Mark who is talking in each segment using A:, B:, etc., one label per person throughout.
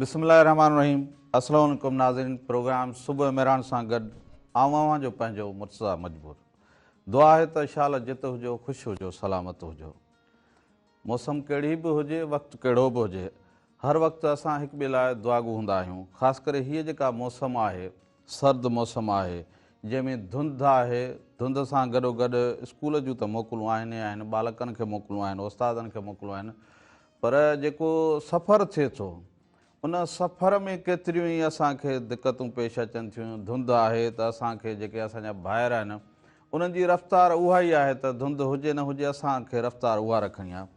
A: بسم الله الرحمٰن الرحيم السلام عليڪم ناظرين پروگرام صبح مهراڻ سان گڏ آئون اوهان جو پنهنجو مرتضيٰ مجبور دعا آهي ته شال جت هجو خوش هجو سلامت هجو موسم ڪهڙي به هجي، وقت ڪهڙو به هجي، هر وقت اسان هڪ ٻئي لاء دعاگو هوندا آهيون. خاص ڪري هيء جيڪا موسم آهي، سرد موسم آهي، جنهن ۾ ڌنڌ آهي، ڌنڌ سان گڏوگڏ اسڪول جون ته موڪلون آهن ئي آهن، ٻالڪن کي موڪلون آهن، استادن کي موڪلون آهن، پر جيڪو سفر ٿئي ٿو، ان سفر ۾ ڪيتريون ئي اسان کي دقتون پيش اچن ٿيون، ڌنڌ آهي ته اسان کي جيڪي اسان جا ڀائر آهن انهن جي رفتار اها ئي آهي ته ڌنڌ هجي نه هجي اسان کي رفتار اها رکڻي آهي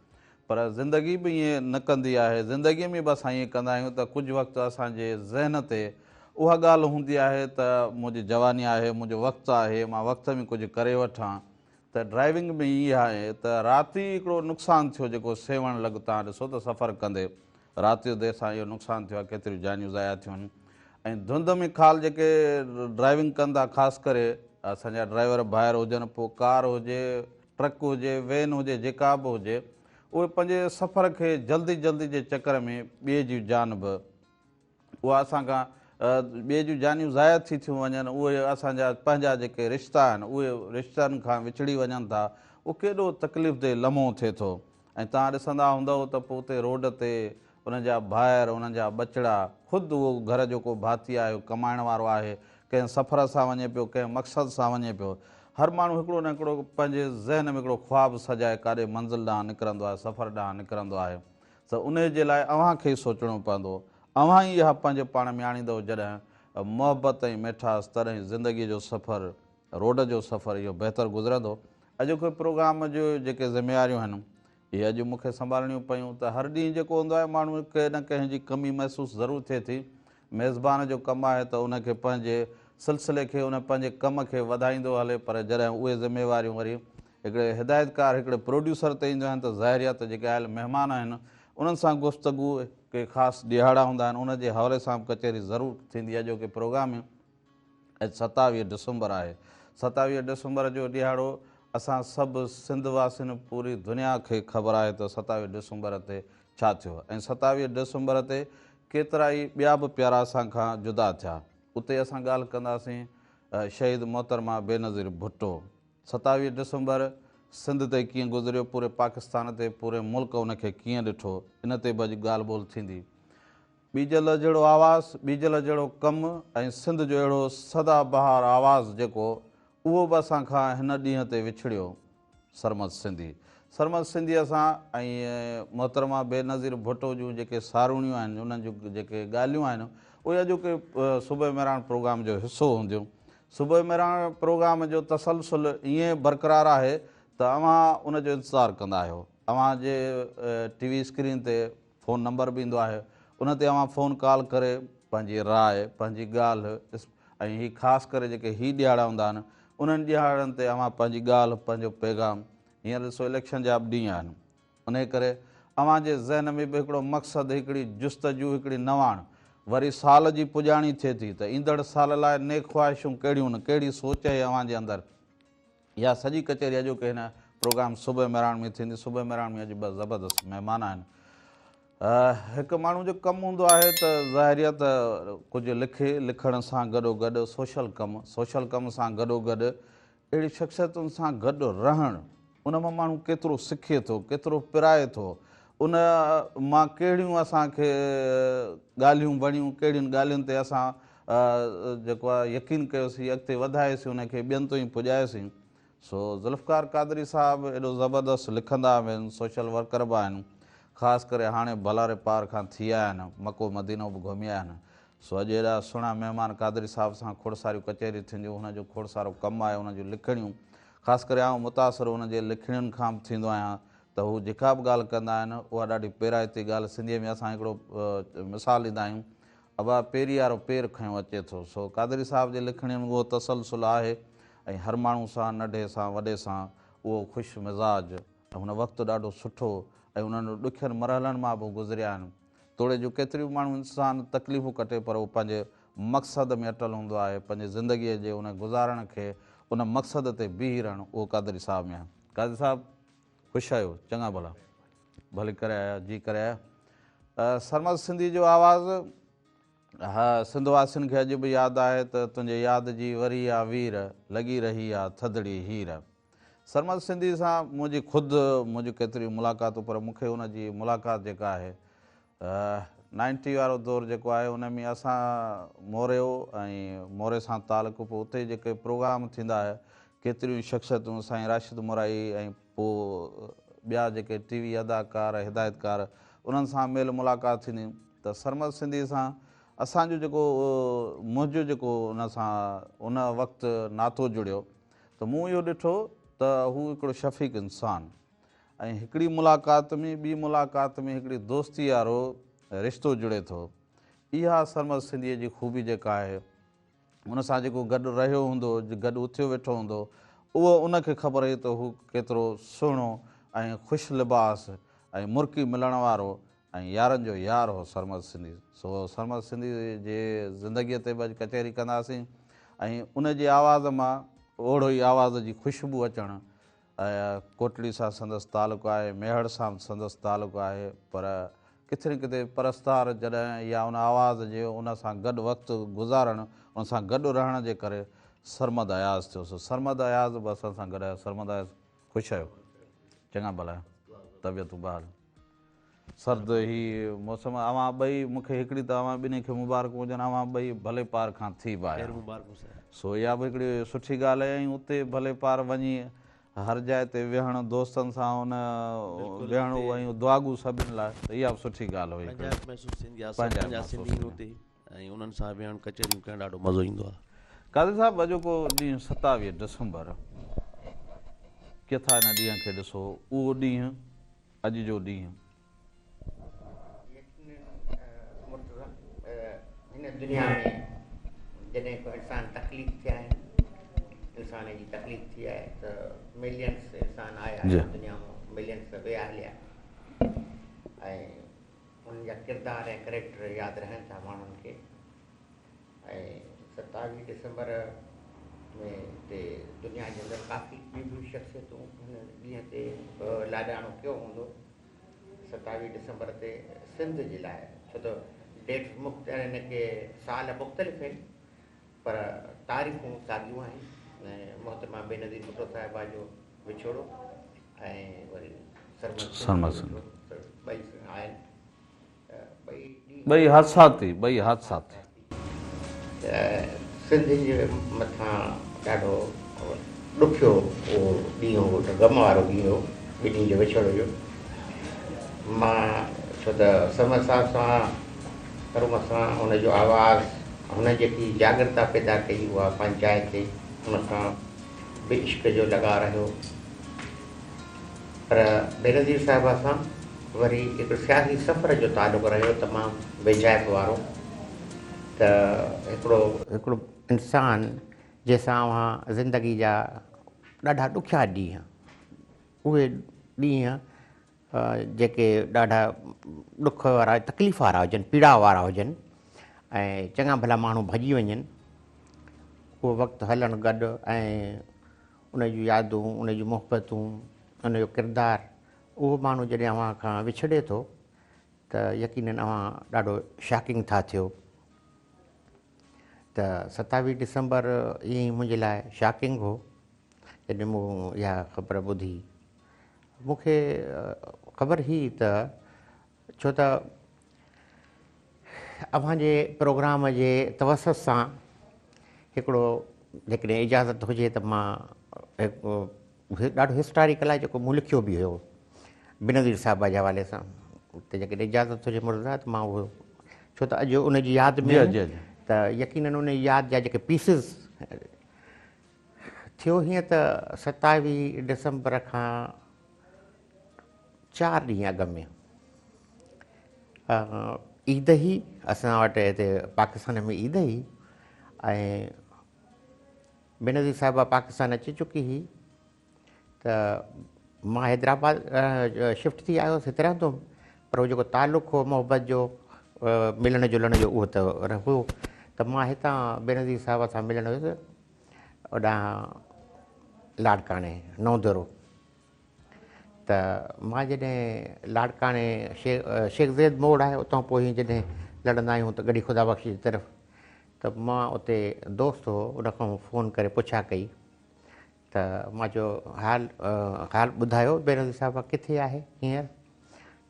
A: پر زندگي به ائين نه ڪندي آهي، زندگي ۾ به اسان ائين ڪندا آهيون ته ڪجهه وقت اسان جي ذهن تي اها ڳالهه هوندي آهي ته منهنجي جواني آهي، منهنجو وقت آهي، مان وقت ۾ ڪجهه ڪري وٺان ته ڊرائيونگ ۾ ائين آهي ته رات ئي هڪڙو نقصان ٿيو جيڪو سيوهڻ لڳ تان ڏسو ته سفر ڪندي رات جو دير سان اهو نقصان ٿيو آهي ڪيتريون جانيون ضايع ٿيون آهن ۽ ڌنڌ ۾ خال جيڪي ڊرائيونگ ڪن ٿا خاص ڪري اسان جا ڊرائيور ڀائر هجن پوء ڪار هجي ٽرڪ هجي وين هجي جيڪا به هجي اهي پنهنجي سفر کي جلدي جلدي جي چڪر ۾ ٻئي جي جان به اها اسان کان ٻئي جون جانيون ضايع ٿي ٿيون وڃن، اهي اسان جا پنهنجا جيڪي رشتا آهن اهي رشتن کان وڇڙي وڃن ٿا، اهو ڪيڏو تڪليف ده لمحو ٿئي ٿو ۽ توهان ڏسندا هوندؤ ته پوء اتي روڊ تي انهن جا ڀائر، انهن جا ٻچڙا، خود اهو گهر جو ڪو ڀاتي آهي، ڪمائڻ وارو آهي، ڪنهن سفر سان وڃي پيو، ڪنهن مقصد سان وڃي پيو. هر ماڻهو هڪڙو نه هڪڙو پنهنجي ذهن ۾ هڪڙو خواب سجائي ڪاڏي منزل ڏانهن نڪرندو آهي، سفر ڏانهن نڪرندو آهي. ته انهيء جي لاء اوهان کي ئي سوچڻو پوندو. اوهان ئي اها پنهنجي پاڻ ۾ آڻيندؤ جڏهن محبت ۽ ميٺاس تڏهن ئي زندگيء جو سفر، روڊ جو سفر اهو بهتر گذرندو. اڄوڪي پروگرام جون جيڪي ذميواريون آهن، اهي اڄ مون کي سنڀالڻيون پيون ته هر ڏينهن جيڪو هوندو آهي ماڻهو کي نه ڪنهن جي ڪمي محسوس ضرور ٿئي ٿي. ميزبان جو ڪم آهي ته ان کي پنهنجي سلسلي کي ان پنهنجي ڪم کي وڌائيندو هلي پر جڏهن اهي ذميواريون وري هڪڙي هدايتڪار هڪڙي پروڊيوسر تي اينديون آهن ته ظاهر آهي ته جيڪي آيل مهمان آهن انهن سان گفتگو ڪي خاص ڏهاڙا هوندا آهن ان جي حوالي سان به ڪچهري ضرور ٿيندي آهي اڄوڪي پروگرام ۾ اڄ 27 ڊسمبر آهي 27 ڊسمبر جو ڏهاڙو اسان سڀ سنڌ واسين پوري دنيا کي خبر آهي ته 27 ڊسمبر تي ڇا ٿيو ۽ 27 ڊسمبر تي ڪيترائي ٻيا به پيارا اسان کان جدا ٿيا اتي اسان ڳالهه ڪنداسين شهيد محترمه بينظير ڀٽو 27 ڊسمبر سنڌ تي ڪيئن گذريو، پوري پاڪستان تي، پوري ملڪ ان کي ڪيئن ڏٺو، ان تي به اڄ ڳالهه ٻولهه ٿيندي. ٻيجل جهڙو آواز، ٻيجل جهڙو ڪم ۽ سنڌ جو اهڙو سدا بهار آواز جيڪو اهو به اسان کان هن ڏينهن تي وڇڙيو. سرمد سنڌي. سرمد سنڌيء سان ۽ محترمه بينظير ڀٽو جون جيڪي ساروڻيون آهن، انهن جون جيڪي ڳالهيون آهن، اهي اڄوڪي صبح مهراڻ پروگرام جو حصو هونديون. صبح مهراڻ پروگرام جو تسلسل ائين برقرار آهي ته اوهان ان جو انتظار ڪندا آهيو. اوهان جي ٽي وي اسڪرين تي فون نمبر به ايندو آهي ان تي اوهان فون ڪال ڪري پنهنجي راء، پنهنجي ڳالهه ۽ هي خاص ڪري جيڪي هي ڏهاڙا هوندا آهن انهن ڏهاڙن تي اوهان پنهنجي ڳالهه، پنهنجو پيغام هينئر ڏسو اليڪشن جا به ڏينهن آهن. انهيء ڪري اوهان جي ذهن ۾ به هڪڙو مقصد، هڪڙي جستجو، هڪڙي نواڻ، وري سال جي پڄاڻي ٿئي ٿي ته ايندڙ سال لاء نيڪ خواهشون ڪهڙيون نه، ڪهڙي سوچ اهي اوهان جي اندر. اها سڄي ڪچهري اڄوڪي هن پروگرام صبح مهراڻ ۾ ٿيندي. صبح مهراڻ ۾ اڄ ٻه زبردست مهمان آهن. هڪ ماڻهو جو ڪم هوندو آهي ته ظاهري آهي ته ڪجهه لکي، لکڻ سان گڏوگڏ سوشل ڪم، سوشل ڪم سان گڏوگڏ اهڙي شخصيتن سان گڏ رهڻ، ان مان ماڻهو ڪيترو سکي ٿو، ڪيترو پرائي ٿو، ان مان ڪهڙيون اسان کي ڳالهيون وڻيون، ڪهڙين ڳالهين تي اسان جيڪو آهي يقين ڪيوسين، اڳتي وڌايوسين، ان کي ٻين تائين پڄايوسين. سو ذوالفقار قادري صاحب ايڏو زبردست لکندا به آهن، سوشل ورڪر به آهن، خاص ڪري هاڻي ڀلاري پار کان ٿي آيا آهن، مڪو مدينو به گهمي آيا آهن. سو اڄ ايڏا سهڻا مهمان قادري صاحب سان کوڙ ساريون ڪچهريون ٿينديون، هن جو کوڙ سارو ڪم آهي، هن جون لکڻيون، خاص ڪري آئون متاثر هن جي لکڻين کان به ٿيندو آهيان ته هو جيڪا به ڳالهه ڪندا آهن اها ڏاڍي پيرائتي ڳالهه، سنڌيء ۾ اسان هڪڙو مثال ڏيندا آهيون ابا پيري وارو پير کنيو اچي ٿو، سو قادري صاحب جي لکڻين ۾ اهو تسلسل آهي ۽ هر ماڻهو سان ننڍي سان وڏي سان اهو خوش مزاج ۽ هن وقت ڏاڍو سٺو ۽ انهن ڏکين مرحلن مان به گذريا آهن. توڙي جو ڪيتريون ماڻهو انسان تڪليفون ڪٽي پر هو پنهنجي مقصد ۾ اٽل هوندو آهي، پنهنجي زندگيء جي ان گذارڻ کي ان مقصد تي بيهي رهڻ اهو قادري صاحب ۾ آهي. قادري صاحب خوش آهيو؟ چڱا ڀلا. ڀلي ڪري آيا، جي ڪري آيا. سرمد سنڌي جو آواز ها سنڌ واسين کي اڄ به ياد آهي ته تنهنجي ياد جي وري آ وير، لڳي رهي آ ٿڌڙي هير. سرمد سنڌي سان منهنجي خود منهنجون ڪيتريون ملاقاتون پر مون کي ان جي ملاقات جيڪا آهي نائنٽي وارو دور جيڪو آهي ان ۾ اسان موريو ۽ موري سان تعلق پوء اتي جيڪي پروگرام ٿيندا هيا ڪيتريون شخصيتون سائين راشد مورائي ۽ پوء ٻيا جيڪي ٽي وي اداڪار هدايتڪار انهن سان ميل ملاقات ٿيندي ته سرمد سنڌي سان اسان جو جيڪو منهنجو جيڪو ان سان ان وقت ناتو جڙيو ته مون اهو ڏٺو ته هو هڪڙو شفيق انسان ۽ هڪڙي ملاقات ۾ ٻي ملاقات ۾ هڪڙي دوستي وارو رشتو جڙي ٿو. اها سرمد سنڌيء جي خوبي جيڪا آهي، ان سان جيڪو گڏ رهيو هوندو، گڏ اٿيو ويٺو هوندو، اهو ان کي خبر هئي ته هو ڪيترو سهڻو ۽ خوش لباس ۽ مرڪي ملڻ وارو ۽ يارن جو يار هو سرمد سنڌي. سو سرمد سنڌي جي زندگيء تي به اڄ ڪچهري ڪنداسين ۽ ان جي آواز مان اوڙو ئي آواز جي خوشبو اچڻ ڪوٽڙي سان سندس تعلق آهي، ميهڙ سان به سندس تعلق آهي پر ڪٿي نه ڪٿي پرستار جڏهن يا ان آواز جي ان سان گڏ وقت گذارڻ، ان سان گڏ رهڻ جي ڪري سرمد اياز ٿيو. سو سرمد اياز به اسان سان گڏ آهي. سرمد اياز خوش آهيو؟ چڱا ڀلا آهيو؟ طبيعتون بحال؟ سرد هي موسم اوهان ٻئي مون کي هڪڙي ته اوهان ٻنهي کي مبارڪون هجن اوهان ٻئي ڀلي پار کان ٿي به آيا سو اها به هڪڙي سٺي ڳالهه آهي ۽ اتي ڀلي پار وڃي هر جاء تي ويهڻ دوستن سان ان ويهڻ ۽ دعاگو سڀن لاء ته اها به سٺي ڳالهه هئي
B: پنهنجائپ محسوس ٿيندي آهي سڀ پنهنجا سنڌي آهن اتي ۽ انهن سان ويهڻ ڪچهريون ڪرڻ ڏاڍو مزو ايندو آهي.
A: قاضي صاحب اڄوڪو ڏينهن 27 ڊسمبر ڪيئن ٿا ان ڏينهن کي ڏسو اهو ڏينهن اڄ جو ڏينهن.
C: يقينن مرتضيٰ هن دنيا ۾ جڏهن کان انسان تخليق ٿيا آهن انسان جي تخليق ٿي آهي ته ملينس انسان آيا آهن دنيا ۾ ملينس ويا هليا ۽ انهن جا ڪردار ۽ ڪريڪٽر ياد رهن ٿا ماڻهن کي ۽ 27 ڊسمبر ۾ تي دنيا جي اندر ڪافي ٻيون ٻيون شخصيتون هن ڏينهن تي لاڏاڻو ڪيو هوندو. 27 ڊسمبر تي سنڌ جي لاء ڇو ته ڊيٽس يعني ڪي سال مختلف آهن پر تاريخون ساڳيون آهن ۽ محترمه بينظير ڀٽو صاحبه جو وڇوڙو ۽ وري سرمد سنڌ ٻئي آهن.
A: ٻئي حادثاتي، ٻئي حادثاتي.
C: ته سنڌين جي مٿان ڏاڍو ڏکيو اهو ڏينهن هو، غم وارو ڏينهن هو ٻنهي جي وڇوڙي جو. مان ڇو ته سرمد صاحب سان مرحوم سان ان جو آواز هن جيڪي جاڳرتا پيدا ڪئي اها پنهنجي جاء تي ان سان به عشق جو لڳاء رهيو. پر بينظير صاحبه سان وري هڪ سياسي سفر جو تعلق رهيو تمام ويجهائپ وارو ته هڪڙو هڪڙو انسان جنهن سان اوهان زندگي جا ڏاڍا ڏکيا ڏينهن اهي ڏينهن جيڪي ڏاڍا ڏک وارا تڪليف وارا هجن پيڙا وارا هجن ۽ چڱا ڀلا ماڻهو ڀڄي وڃن اهو وقت هلڻ گڏ ۽ ان جون يادون، ان جون محبتون، ان جو ڪردار، اهو ماڻهو جڏهن اوهان کان وڇڙي ٿو ته يقينن اوهان ڏاڍو شاڪنگ ٿا ٿيو. ته 27 ڊسمبر ائين ئي منهنجي لاء شاڪنگ هو جڏهن مون اها خبر ٻڌي. مون کي خبر هئي ته ڇو ته اوهان جي پروگرام جي توسط سان هڪڙو جيڪڏهن اجازت هجي ته مان ڏاڍو هسٽاريڪل آهي جيڪو مون لکيو به هيو بينظير صاحبه جي حوالي سان ته جيڪڏهن اجازت هجي مرزا ته مان اهو ڇو ته اڄ ان جي ياد ۾ ته يقينن ان جي ياد جا جيڪي پيسز ٿيو هيئن ته 27 ڊسمبر کان چار ڏينهن اڳ ۾ عيد هئي اسان وٽ هتي پاڪستان ۾ عيد هئي ۽ بينظير صاحبه پاڪستان اچي چڪي هئي ته مان حيدرآباد شفٽ ٿي آيو هوس هتي رهندو هوم پر هو جيڪو تعلق هو محبت جو ملڻ جلڻ جو اهو ته هو ته مان هتان بينظير صاحبه سان ملڻ ويس اوڏانهن لاڙڪاڻي نئون ديرو ته مان جڏهن لاڙڪاڻي شيخ زيد موڙ آهي اتان پوء جڏهن لڙندا آهيون ته ڳڙهي خدا بخش جي طرف ته مان اتي دوست هو ان کان فون ڪري پڇا ڪئي ته مان چيو حال حال ٻڌايو بينظير صاحبه ڪٿي آهي هينئر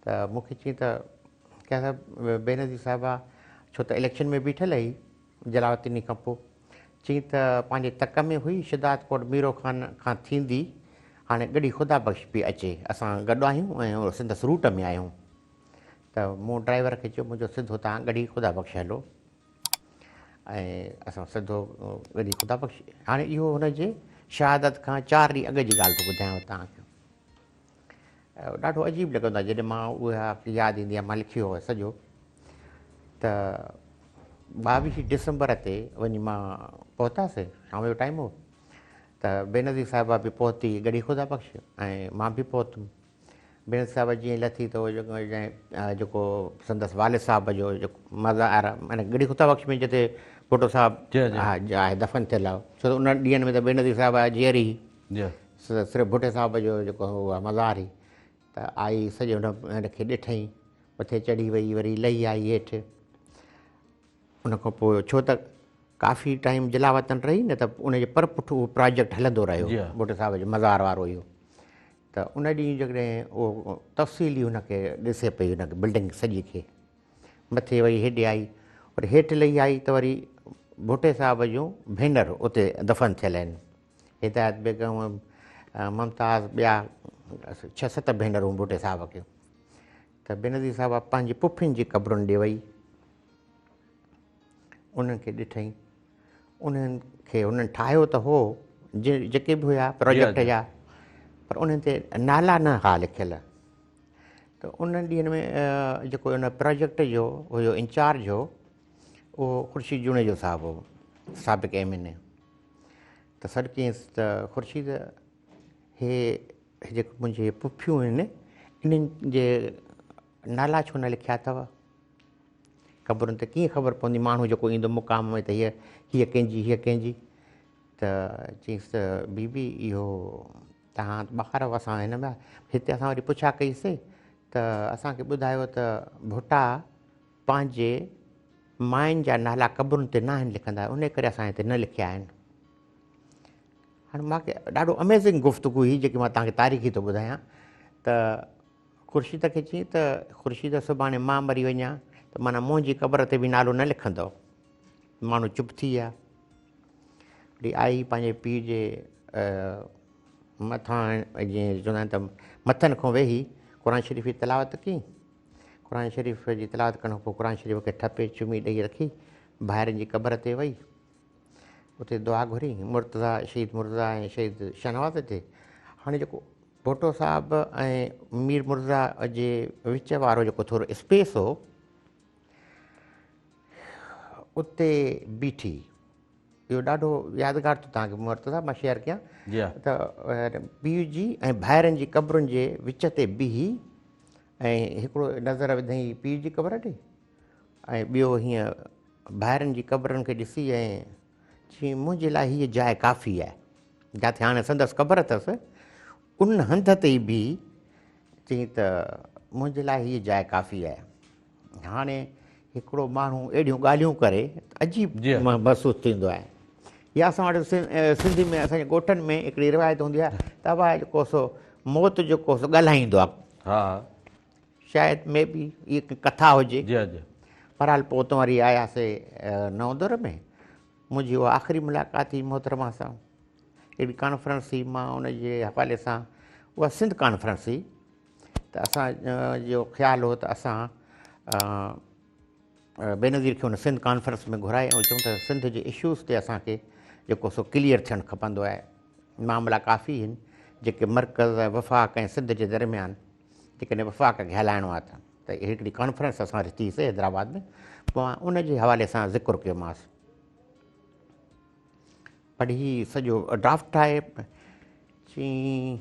C: ته مون کي چيائين ته ڪنهن صاحب بينظير صاحبه ڇو ته اليڪشن ۾ بيٺل هئي جلاوطني کان پوء چيائين ته پنهنجي تڪ ۾ هئي شهداد ڪوٽ ميرو خان کان ٿيندي هاڻي ڳڙهي خدا بخش پئي اچي اسان گڏ آهيون ۽ سندس روٽ ۾ آهيون ته مون ڊرائيور کي چيو منهنجو سڌو تان ڳڙهي خدا بخش هلو ۽ اسان سڌو ڳڙهي خدا بخش هاڻي اهو هن جي شهادت کان 4 ڏينهن اڳ جي ڳالهه ٿو ٻڌايان توهان کي. ڏاڍو عجيب لڳندو آهي جڏهن مان اها ياد ايندي آهي. مان لکيو هو سڄو ته 22 ڊسمبر تي وڃي مان پهتاسي، شام جو ٽائيم هو ته بينظير صاحبه به پهتي ڳڙهي خدا بخش ۽ مان به پهتم. بينظير صاحبه جيئن لٿي ته جيڪو سندس والد صاحب جو جيڪو مزار معنيٰ ڳڙهي خدا بخش ۾ جتي ڀٽو صاحب آهي دفن ٿيل آهي، ڇو ته انهن ڏينهن ۾ ته بينظير صاحب جيئري هئي، صرف ڀٽي صاحب جو جيڪو هو مزار هئي. ته آئي سڄو هن کي ڏٺئين، مٿي چڙهي وئي، وري لهي آئي هيٺ. ان کان پوء ڇو ته ڪافي ٽائيم جلاوطن رهي نه ته ان جي پر پٺ اهو پراجيڪٽ هلندو رهيو ڀٽي صاحب جو مزار وارو اهو. ته ان ڏينهن جيڪڏهن اهو تفصيلي هن کي ڏسي پئي، هن کي بلڊنگ سڄي کي مٿي وئي هيڏي آئي، وري هيٺ لهي آئي ته وري ڀٽي صاحب جون ڀينر اتي دفن ٿيل آهن، هدايت بيگم، ممتاز، ٻيا 6-7 ڀينرون ڀٽي صاحب کي. ته بينظير صاحب پنهنجي پڦين جي قبرن ڏي وئي، انهن کي ڏٺئين، انهن کي انهن ٺاهيو ته هو جيڪي به هيا پروجيڪٽ جا، پر انهن تي نالا نه هئا لکيل. ته انهن ڏينهن ۾ جيڪو ان پروجيڪٽ جو هيو انچارج هو اهو خورشيد جوڻيجو صاحب هو، سابق ايم اين اي. ته سڏ ڪيائينس ته خورشيد هي جيڪي منهنجي پڦيون آهن انهن جي نالا ڇو نه لکيا اٿو قبرن تي؟ ڪيئن خبر پوندي ماڻهو جيڪو ايندو مقام ۾ ته هيء هيء ڪنهن جي، هيء ڪنهن جي؟ ته چيائينس ته بي بي اهو توهان ٻاهر هئا، اسان هن ۾ هتي اسان وري پڇا ڪئيسي ته اسان کي ٻڌايو ته ڀٽا پنهنجي ماين جا نالا قبرن تي ناهن لکندا، ان ڪري اسان هتي نه لکيا آهن. هاڻي مان کي ڏاڍو اميزنگ گفتگو هئي جيڪي مان توهان کي تاريخي ٿو ٻڌايان. ته خورشيد کي چيائين ته خورشيد سڀاڻي مان مري وڃان ته معنيٰ منهنجي قبر تي به نالو نه لکندؤ. ماڻهو چپ ٿي ويا. وري آئي پنهنجي پيء جي مٿان جيئن چوندا آهن ته مٿن کان ويهي قرآن شريف جي تلاوت ڪئي. قرآن شريف جي تلاوت ڪرڻ کان پوء قرآن شريف کي ٺپي چمي ڏئي رکي ڀائرن جي قبر تي وئي. اتي دعا گهري مرتضيٰ، شهيد مرتضيٰ ۽ شهيد شاهنواز تي. هاڻي جيڪو ڀٽو صاحب ۽ مير مرتضيٰ جي وچ وارو جيڪو ٿورو اسپيس هو اتي بيٺي. اهو ڏاڍو يادگار ٿو توهان کي مرتضيٰ مان شيئر ڪيان ته پيء جي ۽ ڀائرن جي قبرن جي وچ تي بيهي ۽ هڪڙو نظر وڌائين پيء جي قبر ڏي ۽ ٻيو هيئن ڀائرن جي قبرن کي ڏسي ۽ چيائين منهنجي لاء هيء جاء ڪافي آهي. جاٿي هاڻي سندس قبر اٿس ان هنڌ تي ئي بيهي چيائين ته منهنجي لاء هيء جاء ڪافي آهي. هاڻي هڪڙو ماڻهو اهڙيون ڳالهيون ڪري ته عجيب محسوس ٿيندو آهي. يا اسان وٽ سنڌي ۾ اسان جي ڳوٺن ۾ هڪڙي روايت هوندي آهي ته ابا جيڪو سو موت جيڪو سو ڳالهائيندو آهي. شايد مي بي هيء ڪٿا هجي. بهرحال پوء اتان وري آياسي نئون در ۾. منهنجي اها آخري ملاقات ٿي محترمه سان. هڪڙي ڪانفرنس هئي، مان ان جي حوالي سان، اها سنڌ ڪانفرنس هئي ته اسان جو خيال هو ته اسان بينظير کي ان سنڌ ڪانفرنس ۾ گهرائي ۽ چئون ته سنڌ جي اشوز تي اسان کي جيڪو سو ڪليئر ٿيڻ کپندو آهي. معاملا ڪافي آهن جيڪي مرڪز ۽ وفاق ۽ سنڌ جي درميان جيڪڏهن وفاق کي هلائڻو آهي ته هڪڙي ڪانفرنس اسان رٿي سي حيدرآباد ۾، پوء مان ان جي حوالي سان ذڪر ڪيومانس. پڙهي سڄو ڊرافٽ ٺاهي چيائين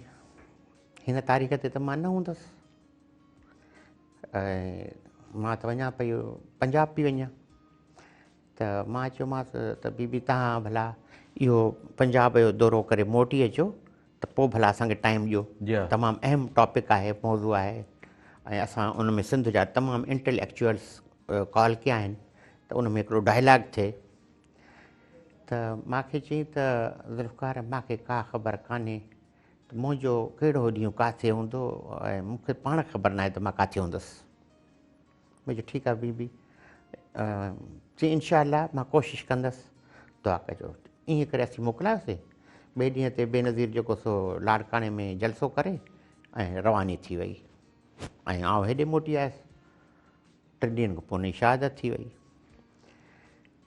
C: هن تاريخ تي ته مان نه هوندس ۽ مان ته وڃان پئي پنجاب پئي وڃان. ته مان چيومانس ته بي بي توهان ڀلا اهو پنجاب جو دورو ڪري موٽي اچو ته پوء ڀلا اسان کي ٽائيم ڏيو. تمام اهم ٽاپڪ آهي، موضوع آهي ۽ اسان ان ۾ سنڌ جا تمام انٽليڪچوئلس ڪال ڪيا آهن ته ان ۾ هڪڙو ڊائلاگ ٿئي ته مان کي چيائين ته ذوالفقار مان کي ڪا خبر ڪانهي ته منهنجو ڪهڙو ڏينهن ڪاٿي هوندو ۽ مون کي پاڻ خبر ناهي ته مان ڪاٿي هوندس. مون چيو ٺيڪ آهي بي بي. چيائين انشاء الله مان ڪوشش ڪندس دعا ڪجو. ائين ڪري اسين موڪلايوسين. ٻئي ڏينهن تي بينظير جيڪو سو لاڙڪاڻي ۾ جلسو ڪري ۽ رواني ٿي وئي ۽ آئون هيڏي موٽي آيس. ٽن ڏينهن کان پوء ان جي شهادت ٿي وئي.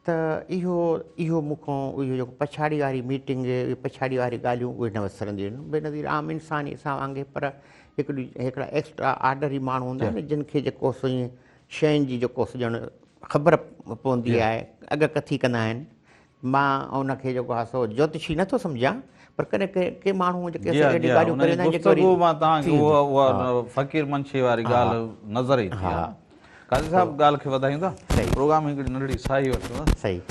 C: ته اهو اهو مون کان اهو جيڪو پڇاڙي واري ميٽنگ اهي پڇاڙي واري ڳالهيون اهي نه وسرنديون آهن. بينظير عام انسان ئي اسان وانگي پر هڪڙي هڪڙا ايڪسٽرا آرڊنري ماڻهو هوندا آهن جن کي جيڪو سو ائين شين جي جيڪو سو ڄڻ خبر پوندي آهي اڳڪٿي ڪندا آهن. مان ان کي جيڪو آهي سو جوتشي نٿو سمجهان پر ڪڏهن ڪي ڪي ماڻهو جيڪي
A: جي ها
C: اهڙيون
A: جي ها
C: ڳالهيون
A: ان
C: ڪري
A: جي
C: ويندا آهن جيڪي وري
A: گفتگو مان توهان کي
C: ٿي
A: اها
C: ويندي
A: اها فقير منشي واري ڳالهه نظر ايندي
C: ها
A: آهي. قاضي صاحب ڳالهه کي وڌايون ٿا
C: صحيح
A: پروگرام ۾ هڪڙي ننڍڙي ساهي وٺون ٿا.
C: صحيح.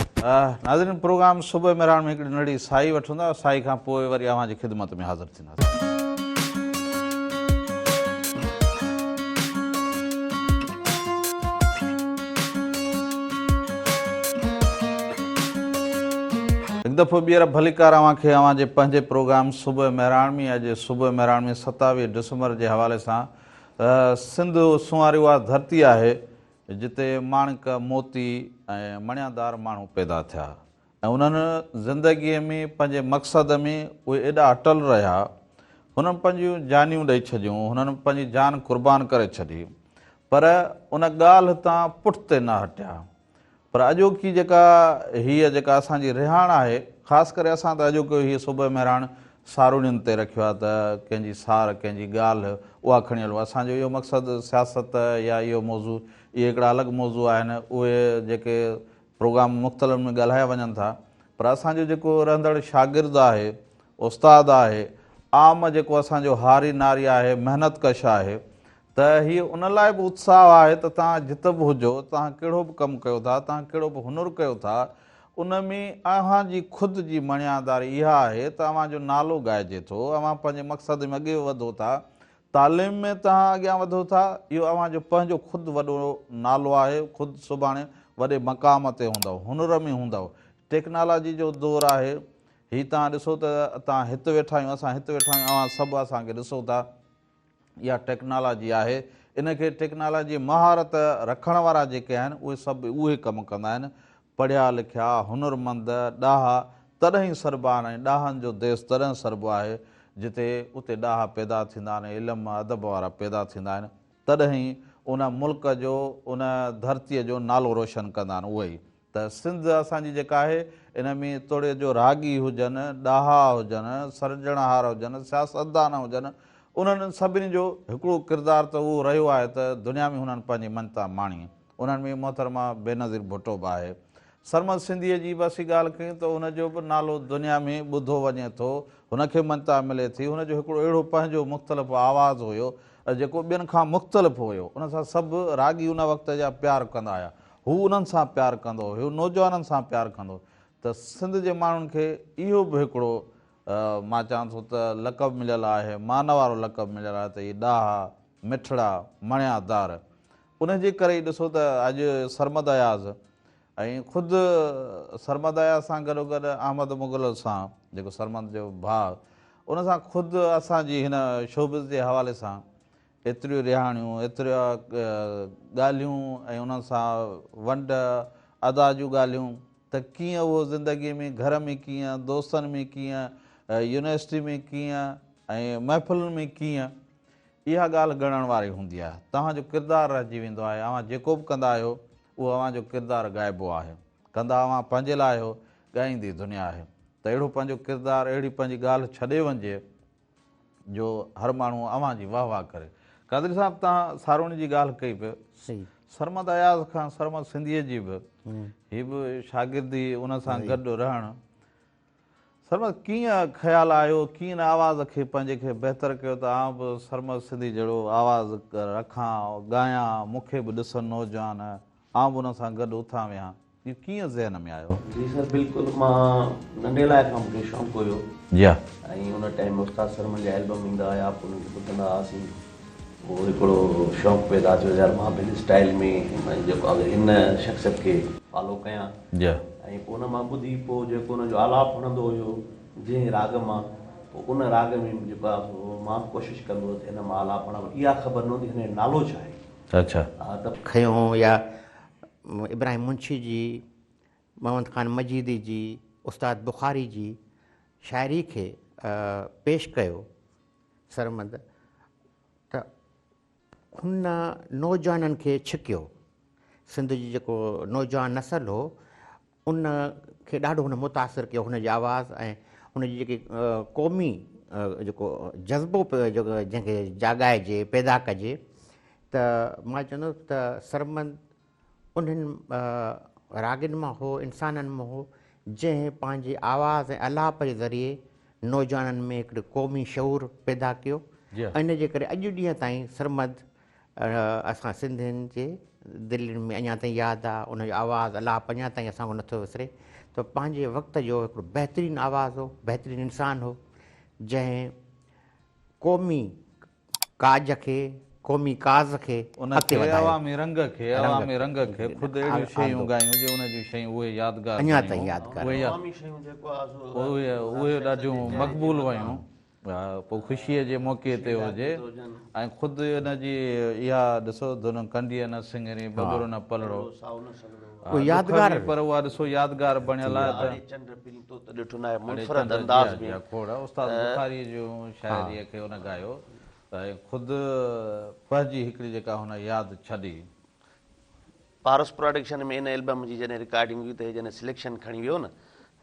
A: ناظرين پروگرام صبح مهراڻ ۾ هڪڙي ننڍڙي ساهي وٺون ٿا ساهي کان پوء وري اوهان جي خدمت ۾ حاضر ٿينداسين. هڪ دفعو ٻيهر ڀليڪار اوهان کي اوهان جي پنهنجي پروگرام صبح مهراڻ ۾ اڄ صبح مهراڻ ۾ 27 ڊسمبر جي حوالي سان سنڌ سونهاري اها ڌرتي آهي جتي ماڻڪ، موتي ۽ مڻيادار ماڻهو پيدا ٿيا ۽ انهن زندگيء ۾ پنهنجي مقصد ۾ اهي ايڏا اٽل رهيا، هنن پنهنجون جانيون ڏئي ڇڏيون، هنن پنهنجي جان قربان ڪري ڇڏي پر ان ڳالهه تان پٺتي نه هٽيا. پر اڄوڪي جيڪا هيء جيڪا اسان جي رهاڻ آهي، خاص ڪري اسان ته اڄوڪو هيء صبح مهراڻ ساروڻين تي رکيو آهي ته ڪنهن جي سار، ڪنهن جي ڳالهه اها کڻي هلون. اسان جو اهو مقصد سياست يا اهو موضوع، اهي هڪڙا الڳ موضوع آهن، اهي جيڪي پروگرام مختلف ۾ ڳالهايا وڃن ٿا، پر اسان جو جيڪو رهندڙ شاگرد آهي، استاد آهي، عام جيڪو اسان جو هاري ناري آهي، محنت ڪش آهي، ته هي ان لاء به اتساهه آهي ته توهان جت به هجو، توهان ڪهڙو به ڪم ڪيو ٿا، توهان ڪهڙو به هنر ڪيو ٿا، ان ۾ اوهان جي خود جي مڻياداري اها آهي ته اوهان جو نالو ڳائجي ٿو، اوهان پنهنجي مقصد ۾ اڳي وڌو ٿا، تعليم ۾ توهان اڳيان وڌو ٿا، اهو اوهان جو پنهنجو خود وڏو نالو آهي، خود سڀاڻي وڏي مقام تي هوندؤ، هنر ۾ هوندؤ، ٽيڪنالاجي جو دور آهي، هي توهان ڏسو ته توهان هت ويٺا آهيون، اسان هت ويٺا آهيون، اوهان سڀ اسان کي ڏسو ٿا. اها ٽيڪنالاجي آهي، ان کي ٽيڪنالاجي مهارت رکڻ وارا جيڪي آهن اهي سڀ اهي ڪم ڪندا آهن، پڙهيا لکيا، هنرمند، ڏاها تڏهن ئي سڏبا آهن ۽ ڏاهن جو ديس تڏهن سڏبو آهي جتي اتي ڏاها پيدا ٿيندا آهن ۽ علم ادب وارا پيدا ٿيندا آهن تڏهن ئي ان ملڪ جو ان ڌرتيء جو نالو روشن ڪندا آهن اهي ئي ته سنڌ اسان جي جيڪا آهي ان ۾ توڙي جو راڳي هجن، ڏاها هجن، سرجڻهار هجن، سياستدان هجن، انهن سڀني جو هڪڙو ڪردار ته اهو رهيو آهي ته دنيا ۾ هنن پنهنجي مڃتا ماڻي. انهن ۾ محترمه بينظير ڀٽو به آهي. سرمد سنڌيء جي به اسين ڳالهه ڪيون ته ان جو به نالو دنيا ۾ ٻڌو وڃي ٿو، هن کي مڃتا ملي ٿي، هن جو هڪڙو اهڙو پنهنجو مختلف آواز هيو جيڪو ٻين کان مختلف هيو، ان سان سڀ راڳي ان وقت جا پيار ڪندا هيا. هو انهن سان پيار ڪندو هو، نوجوانن سان پيار ڪندو هو ته سنڌ جي ماڻهن کي اهو به هڪڙو مان چوان ٿو ته لقب مليل آهي، مان وارو لقب مليل آهي ته اهي ڏاها، مٺڙا، مڻيادار. ان جي ڪري ئي ڏسو ته اڄ سرمد اياز ۽ خود سرمد اياز سان گڏوگڏ احمد مغل سان جيڪو سرمد جو ڀاء ان سان خود اسان جي هن شوبز جي حوالي سان ايتريون رهاڻيون، ايتريون ڳالهيون ۽ انهن سان ونڊ ادا جون ڳالهيون ته ڪيئن اهو زندگيء ۾ گهر ۾ ڪيئن، دوستن ۾ ڪيئن، يونيورسٽي ۾ ڪيئن ۽ محفلن ۾ ڪيئن اها ڳالهه ڳڻڻ واري هوندي آهي. توهان جو ڪردار رهجي ويندو آهي. اوهان جيڪو به ڪندا آهيو اهو اوهان جو ڪردار ڳائبو آهي. ڪندا اوهان پنهنجي لاء آهيو، ڳائيندي دنيا آهي. ته اهڙو پنهنجو ڪردار، اهڙي پنهنجي ڳالهه ڇڏي وڃجي جو هر ماڻهو اوهان جي واهه واهه ڪري. قادري صاحب توهان ساروڻي جي ڳالهه ڪئي پئي. سرمد اياز کان سرمد سنڌيء جي به هي به شاگردي ان سان گڏ رهڻ سرمد ڪيئن خيال آيو ڪيئن آواز کي پنهنجي کي بهتر ڪيو ته آئون به سرمد سنڌي جهڙو آواز رکان ڳايان مون کي به ڏسن نوجوان آئون به انهن سان گڏ اٿان ويهان اهو ڪيئن ذهن ۾ آيو؟
B: جي سر بلڪل مان ننڍي لاء کان مونکي شوق هيو.
A: جي ها.
B: ۽ ان ٽائيم استاد سرمن جا البم ايندا هيا پوء انهن کي ٻڌندا هئاسين. پوء هڪڙو شوق پيدا ٿيو يار مان به هن اسٽائل ۾ جيڪو آهي هن شخصيت کي فالو ڪيان ۽ پوء ان مان ٻڌي پوء جيڪو ان جو آلاپ هڻندو هيو جنهن راڳ مان پوء ان راڳ ۾ جيڪو آهي سو مان به ڪوشش ڪندو هوس ته هن مان آلاپ هڻان پر اها خبر نه هوندي هن جو نالو ڇا آهي.
A: اڇا.
B: ها ته.
C: کنيو يا ابراهيم منشي جي، محمد خان مجيدي جي، استاد بخاري جي شاعري کي پيش ڪيو سرمد ته هن نوجوانن کي ڇڪيو. سنڌ جي جيڪو نوجوان نسل هو ان کي ڏاڍو هن متاثر ڪيو. هن جي آواز ۽ هن جي جيڪي قومي جيڪو جذبو جنهن کي جاڳائجي پيدا ڪجي ته مان چوندس ته سرمد انهن راڳين مان هو، انسانن مان هو، جنهن پنهنجي آواز ۽ آلاپ جي ذريعي نوجوانن ۾ هڪڙو قومي شعور پيدا ڪيو ۽ ان جي ڪري اڄ ڏينهن تائين سرمد اسان سنڌين جي دلين ۾ اڃا تائين ياد آ، ان جو آواز آلاپ اڃا تائين اسان کان نٿو وسري ته پنهنجي وقت جو هڪڙو بهترين آواز هو، بهترين انسان هو، جنهن قومي ڪاڄ کي، قومي ڪاز کي
A: ان
C: اڳتي
A: کي
C: وڌايو.
A: عوامي رنگ کي، عوامي رنگ کي خود اهڙيون شيون ڳايون جو ان جون شيون اهي يادگار
C: اڃا تائين
A: بڻيون،
C: يادگار.
A: اهي
B: عوامي شيون جيڪو آ سو
A: اهي اهي ڏاڍيون مقبول ويون، پوء خوشيء جي موقعي تي هجي ۽ خود ان جي اها ڏسو ڌن ڪنڊيء نه سڱري، ٻٻر نه پلڙو،
C: اهو
A: ڏک
C: يادگار
A: به پر اها ڏسو يادگار بڻيل آهي ته
B: اڙي چنڊ پرين تو ته ڏٺو ناهي
A: اڙي
B: منفرد
A: چنڊ جي
B: انداز
A: ها
B: ۾.
A: جي ها کوڙ استاد بخاريء جون شاعريء کي ان ڳايو ته ۽ خود پنهنجي هڪڙي جيڪا هن ياد ڇڏي.
B: پارس پراڊڪشن ۾ ان البم جي جڏهن رڪارڊنگ هئي ته هي جڏهن سليڪشن کڻي ويو نه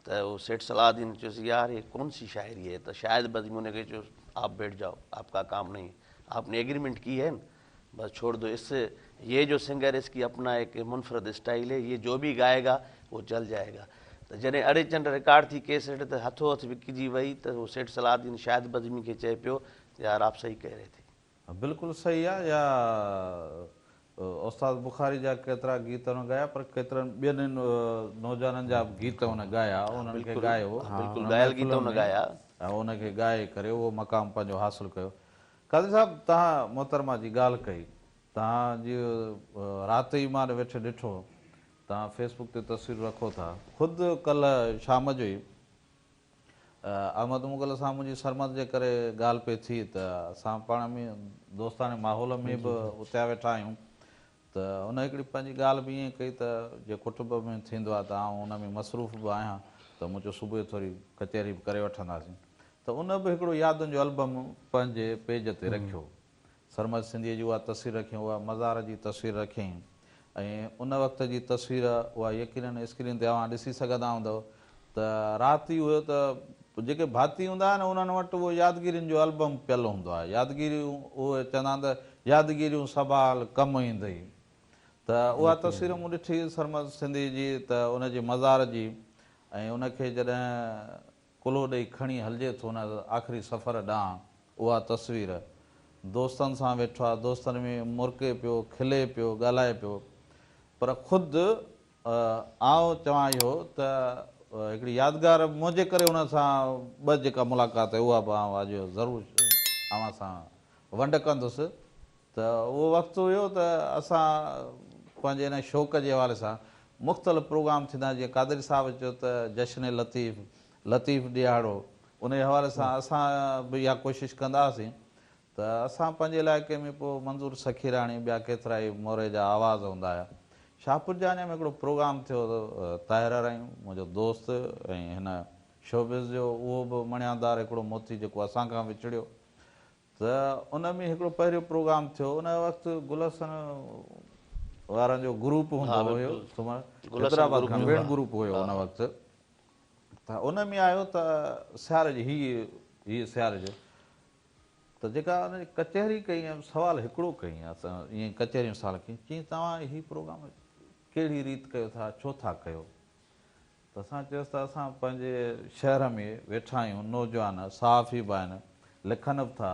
B: ته هو سيٺ صلاح الدين چيس يار هي ڪون سي شاعري هي ته شاهد بزمي ان کي چيس آپ بيٺ جائو آپ ڪا ڪام نهين هي آپ ني ايگريمينٽ ڪي هي نه بس ڇوڙ دو اس يي جو سنگر اس ڪي اپنا ايڪ منفرد اسٽائل هي يي جو بي گائي گا وو چل جائي گا ته جڏهن اڙي چنڊ رڪارڊ ٿي ڪيسٽ ته هٿو هٿ وڪجي وئي ته هو سيٺ صلاح الدين شاهد بزمي کي چئي پيو ته يار آپ صحيح ڪهه رهي ٿي.
A: بلڪل صحيح آ يا استاد بخاري جا ڪيترا گيت هن ڳايا پر ڪيترن ٻين نوجوانن جا به گيت هن ڳايا انهن کي ڳايو
B: بلڪل
A: ان
B: ڳايل گيت
A: محفلن
B: هن
A: ۾
B: ڳايا.
A: ۽ ان کي ڳائي ڪري اهو مقام پنهنجو حاصل ڪيو. قاضي صاحب توهان محترمه جي ڳالهه ڪئي توهان جي رات ئي مان ويٺي ڏٺو توهان فيس بڪ تي تصويرون رکو ٿا خود ڪلهه شام جو ئي احمد مغل سان منهنجي سرمد جي ڪري ڳالهه پئي ٿي ته اسان پاڻ ۾ دوستاڻي ماحول ۾ به اتيا ويٺا آهيون ته ان هڪڙي پنهنجي ڳالهه به ائين ڪئي ته جي ڪٽنب ۾ ٿيندو آهي ته آئون ان ۾ مصروف به آهيان ته مون چيو صبح ٿوري ڪچهري به ڪري وٺنداسين ته ان به هڪڙو يادن جو البم پنهنجي پيج تي رکيو سرمد سنڌيء جي اها تصوير رکيائين، اها مزار جي تصوير رکيائين ۽ ان وقت جي تصوير اها يقينن اسڪرين تي اوهان ڏسي سگهندا هوندؤ ته رات ئي هيو ته جيڪي ڀاتي هوندا آهن انهن وٽ اهو يادگيرين جو البم پيل هوندو آهي، يادگيريون اهي چوندا آهن ته يادگيريون سنڀال ڪم ايندئي ته اها تصوير مون ڏٺي سرمد سنڌيء جي ته ان جي مزار جي ۽ ان کي جڏهن ڪلهو ڏئي کڻي هلجي ٿو ان آخري سفر ڏانهن اها تصوير. دوستن سان ويٺو آ، دوستن ۾ مرڪي پيو، کلي پيو، ڳالهائي پيو. پر خود آئون چوان اهو ته هڪڙي يادگار منهنجي ڪري ان سان ٻه جيڪا ملاقات ٿي اها به آئون اڄ ضرور اوهان سان ونڊ ڪندس. ته اهو وقت هيو ته اسان پنهنجي ان شوق جي حوالي سان مختلف پروگرام ٿيندا جيئن قادري صاحب چيو ته جشن لطيف، لطيف ڏيهاڙو ان جي حوالي سان اسان به اها ڪوشش ڪندا هئاسين ته اسان پنهنجي علائقي ۾ پوء منظور سخيراڻي ٻيا ڪيترائي موري جا آواز هوندا هيا. شاهپور جهانيان ۾ هڪڙو پروگرام ٿيو طاهر آرائين منهنجو دوست ۽ هن شوبز جو اهو به مڻيادار هڪڙو موتي جيڪو اسان کان وڇڙيو ته ان ۾ هڪڙو پهريون پروگرام ٿيو ان وقت گل حسن وارن جو گروپ هوندو هيو حيدرآباد کان بينڊ گروپ هيو ان وقت ته ان ۾ آيو ته سياري جي هي هي سياري جو ته جيڪا ان جي ڪچهري ڪئي ۽ سوال هڪڙو ڪئي اسان ائين ڪچهري ۾ سوال ڪئي چيائين توهان هي پروگرام ڪهڙي ريت ڪيو ٿا ڇو ٿا ڪيو ته اسان چيس ته اسان پنهنجي شهر ۾ ويٺا آهيون، نوجوان صحافي به آهن، لکن به ٿا،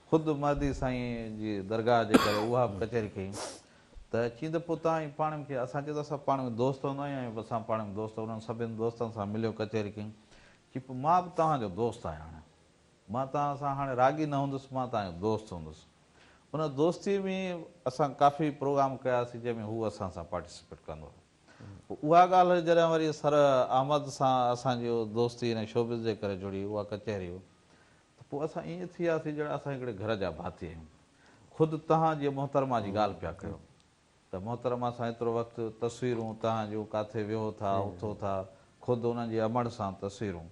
A: خود مهدي سائين جي درگاهه جي ڪري اها به ڪچهري ڪئي ته چين ته پوء توهان ائين پاڻ ۾ ڪيئن؟ اسان چيو ته اسان پاڻ ۾ دوست هوندا آهيون ۽ اسان پاڻ ۾ دوست انهن سڀني دوستن سان مليو ڪچهري ڪئي، چي پوء مان به توهان جو دوست آهيان هاڻي، مان توهان سان هاڻي راڳي نه هوندس، مان توهان جو دوست هوندس. ان دوستي ۾ اسان ڪافي پروگرام ڪياسين جنهن ۾ هو اسان سان پارٽيسپيٽ ڪندو هو. پوء اها ڳالهه جڏهن وري سر احمد سان اسان جي دوستي هن شوبز جي ڪري جڙي اها ڪچهري ته پوء اسان ائين ٿي وياسين ڄڻ اسان هڪڙي گهر جا ڀاتي آهيون. خود توهان جيئن محترمه جي ڳالهه پيا ڪيو ته محترمه سان ايترو وقت تصويرون توهان جون ڪاٿي ويهو ٿا اٿو ٿا خود انهن جي امڙ سان تصويرون.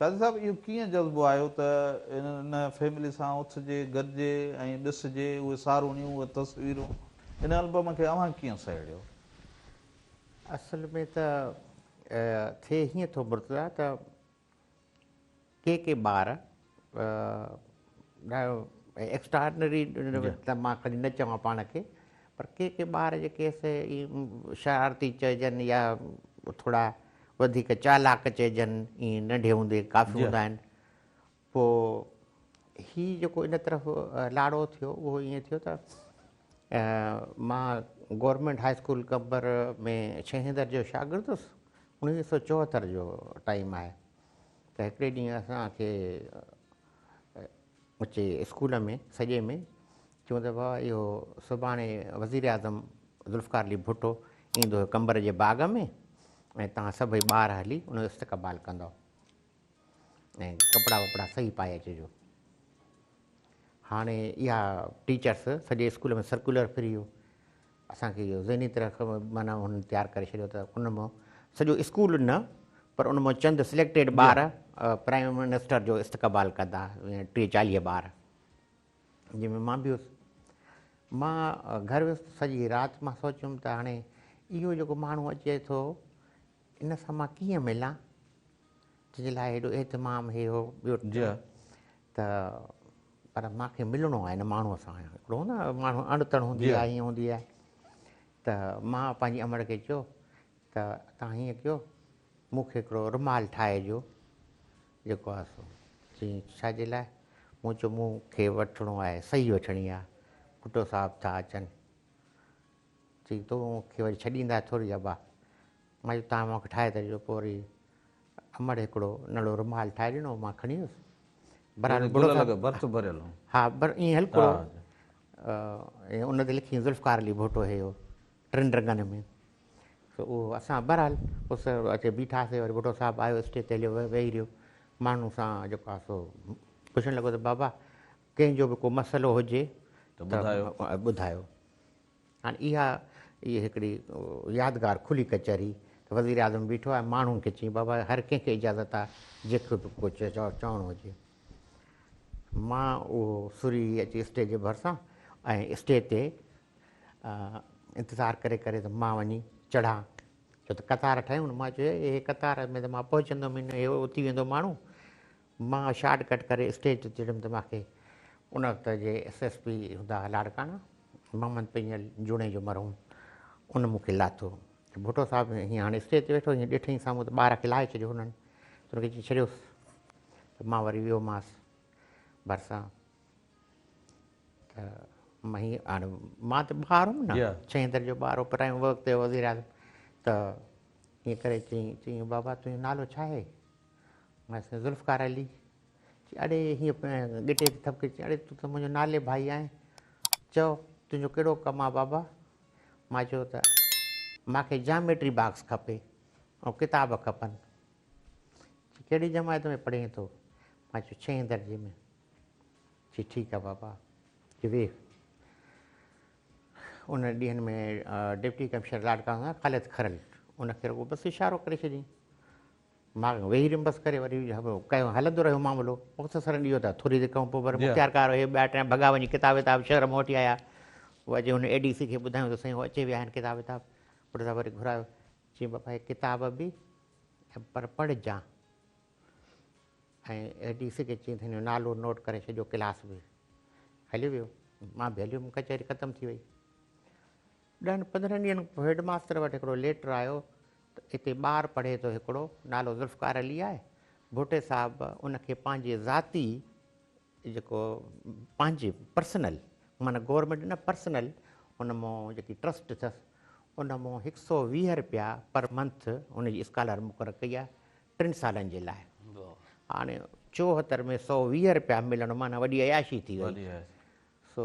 A: قاضي صاحب اهو ڪيئن جذبو آيو ته ان فيملي سان اٿجي گڏجي ۽ ڏسجي اهي ساروڻيون اهي تصويرون ان البم کي اوهان ڪيئن سهيڙيو؟
C: اصل ۾ ته ٿئي هيئن ٿو مرتضيٰ ته ڪي ڪي ٻار ايڪسٽرا آرڊنري ته مان کڻي نه چوان پاڻ کي پر ڪي ڪي ٻار جيڪي سي شرارتي چئجن يا ٿورا وڌيڪ چالاڪ چئجن ائين ننڍي هوندي ڪافي هوندا آهن. پوء هي جيڪو ان طرف لاڙو ٿيو اهو ائين ٿيو ته مان گورنمينٽ هاء اسڪول قمبر ۾ ڇهين درجي جو شاگرد هوس 1974 جو ٽائيم آهي ته هڪڙي ڏينهن اسان کي اچي اسڪول ۾ سڄي ۾ چيون ته بابا اهو سڀاڻي وزيراعظم ذوالفقار علي ڀٽو ايندو قمبر جي باغ ۾ ۽ توهان سڀئي ٻار هلي ان جو استقبال ڪندؤ ۽ ڪپڙا وپڙا صحيح پائي اچجو. هاڻي اها ٽيچرس سڄي اسڪول ۾ سرڪيولر ڦري ويو. اسان کي اهو ذهني طرح معنيٰ هنن تيار ڪري ڇڏيو ته ان مان سڄو اسڪول نه پر ان مان چند سليڪٽيڊ ٻار پرائم منسٽر جو استقبال ڪندا، 30 40 ٻار، جنهن ۾ مان به هيس. مان گهر ويس ته سڄي رات مان سوچيم ته هاڻي اهو جيڪو ماڻهو اچي ٿو ان سان مان ڪيئن ملان، جنهن جي لاء هيڏو اهتمام هي هو ٻيو ته پر مان کي ملڻو آهي ان ماڻهوء سان. هڪڙو نه ماڻهو اڻ تڻ هوندي آهي، ائين هوندي آهي. ته مان پنهنجي امڙ کي چيو ته توهان هيئن ڪيو مون کي هڪڙو رومال ٺاهي ڏيو جيڪو آهي سو. چيائين ڇا جي لاء؟ مون چيو مون کي وٺڻو آهي، صحيح وٺڻي آهي، ڀٽو صاحب ٿا اچن. چيائين تو مون کي وري ڇڏيندا ٿوري ابا. مان چيو توهان مون کي ٺاهي ته ڏيو. پوء وري امڙ هڪڙو ننڍڙو رومال ٺاهي ڏنو، مان کڻي ويس. بهرحال
A: گل لڳ ڀرت ڀريل هو.
C: ها پر ائين هلڪڙو ان تي لکي ذوالفقار علي ڀٽو هي هو ٽن رنگن ۾. سو اهو اسان بهرحال اس اچي بيٺاسين. وري ڀٽو صاحب آيو اسٽيج تي هليو ويهي رهيو. ماڻهن سان جيڪو آهي سو پڇڻ لڳو ته بابا ڪنهن جو به ڪو مسئلو هجي
A: ته ٻڌايو.
C: ٻڌايو. هاڻي اها هڪڙي يادگار کلي ڪچهري ته وزيراعظم بيٺو آهي، ماڻهن کي چيائين بابا هر ڪنهن کي اجازت آهي جيڪو به ڪو چوڻو هجي. مان اهو سري اچي اسٽيج جي ڀرسان ۽ اسٽيج تي انتظار ڪري ڪري ته مان وڃي چڙهان، ڇو ته قطار ٺاهيون نه. مان چيو هي قطار ۾ ته مان پهچندم ئي نه، هي اٿي ويندو ماڻهو. مان شارٽ ڪٽ ڪري اسٽيج تي چڙهيم ته مان کي ان وقت جي ايس ايس پي هوندا هئا لاڙڪاڻا محمد پنهل جوڻيجو مرحوم، ان مون کي لاٿو ته ڀٽو صاحب هيئن هاڻي اسٽيج تي ويٺو هيئن ڏٺئين سامهون ته ٻار کي لاهي ڇڏيو هنن ته ان کي چئي ڇڏيوس ته مان وري ويومانس ڀرسان ته مان هيئن هاڻي مان ته ٻار هئم نه، ڇهين درجي جو ٻار هو، پر وقت جو وزير اعظم ته ائين ڪري چيائين بابا تنهنجو نالو ڇا آهي؟ مان چيس ذوالفقار علي. چي اڙي هيئن ڳٽي تي ٿپڪي چي اڙي تون ته منهنجو نالي ڀائي آهين، چئو تنهنجو ڪهڙو ڪم آهي بابا؟ مان چيو ته مان کي جاميٽري باڪس کپي ۽ ڪتاب کپن. چي ڪهڙي جماعت ۾ پڙهين ٿو؟ مان چيو ڇهين درجي ۾. چي ٺيڪ آهي بابا. چي ويهه. ان ڏينهن ۾ ڊپٽي ڪمشنر لاڙڪاڻو خالد کرل ان کي رڳو بس اشارو ڪري ڇڏيائين. مان ويهي رهيم بس ڪري وري ڪيو هلندو رهيو معاملو. مختصراً اهو ته ٿوري دير کان پوء وري مختيار ڪار اهي ٻيا ٽيا ڀڳا وڃي ڪتاب وتاب شهر مان وٺي آيا. هو اچي هن اي ڊي سي کي ٻڌايو ته سائين هو اچي ويا آهن ڪتاب وتاب. پٽ صاحب وري گهرايو چيائين بابا هي ڪتاب به ۽ پر پڙهجان. ۽ اي ڊي سي کي چيائين ته هن جو نالو نوٽ ڪري ڇڏيو ڪلاس به هليو ويو. مان به هليو ويم ڪچهري ختم ٿي وئي. ڏهن پندرهن ڏينهن کان پوء هيڊ ماستر وٽ هڪڙو ليٽر آيو ته هتي ٻار پڙهي ٿو هڪڙو، نالو ذوالفقار علي آهي، ڀٽي صاحب ان کي پنهنجي ذاتي جيڪو پنهنجي پرسنل معنيٰ گورنمينٽ نه پرسنل ان مون جيڪي ٽرسٽ اٿس ان مون هڪ سو ويهه رپيا پر منٿ ان جي اسڪالر مقرر ڪئي آهي ٽن سالن جي لاء. هاڻي 74 ۾ 120 رپيا ملڻ معنيٰ وڏي عياشي ٿي وئي. سو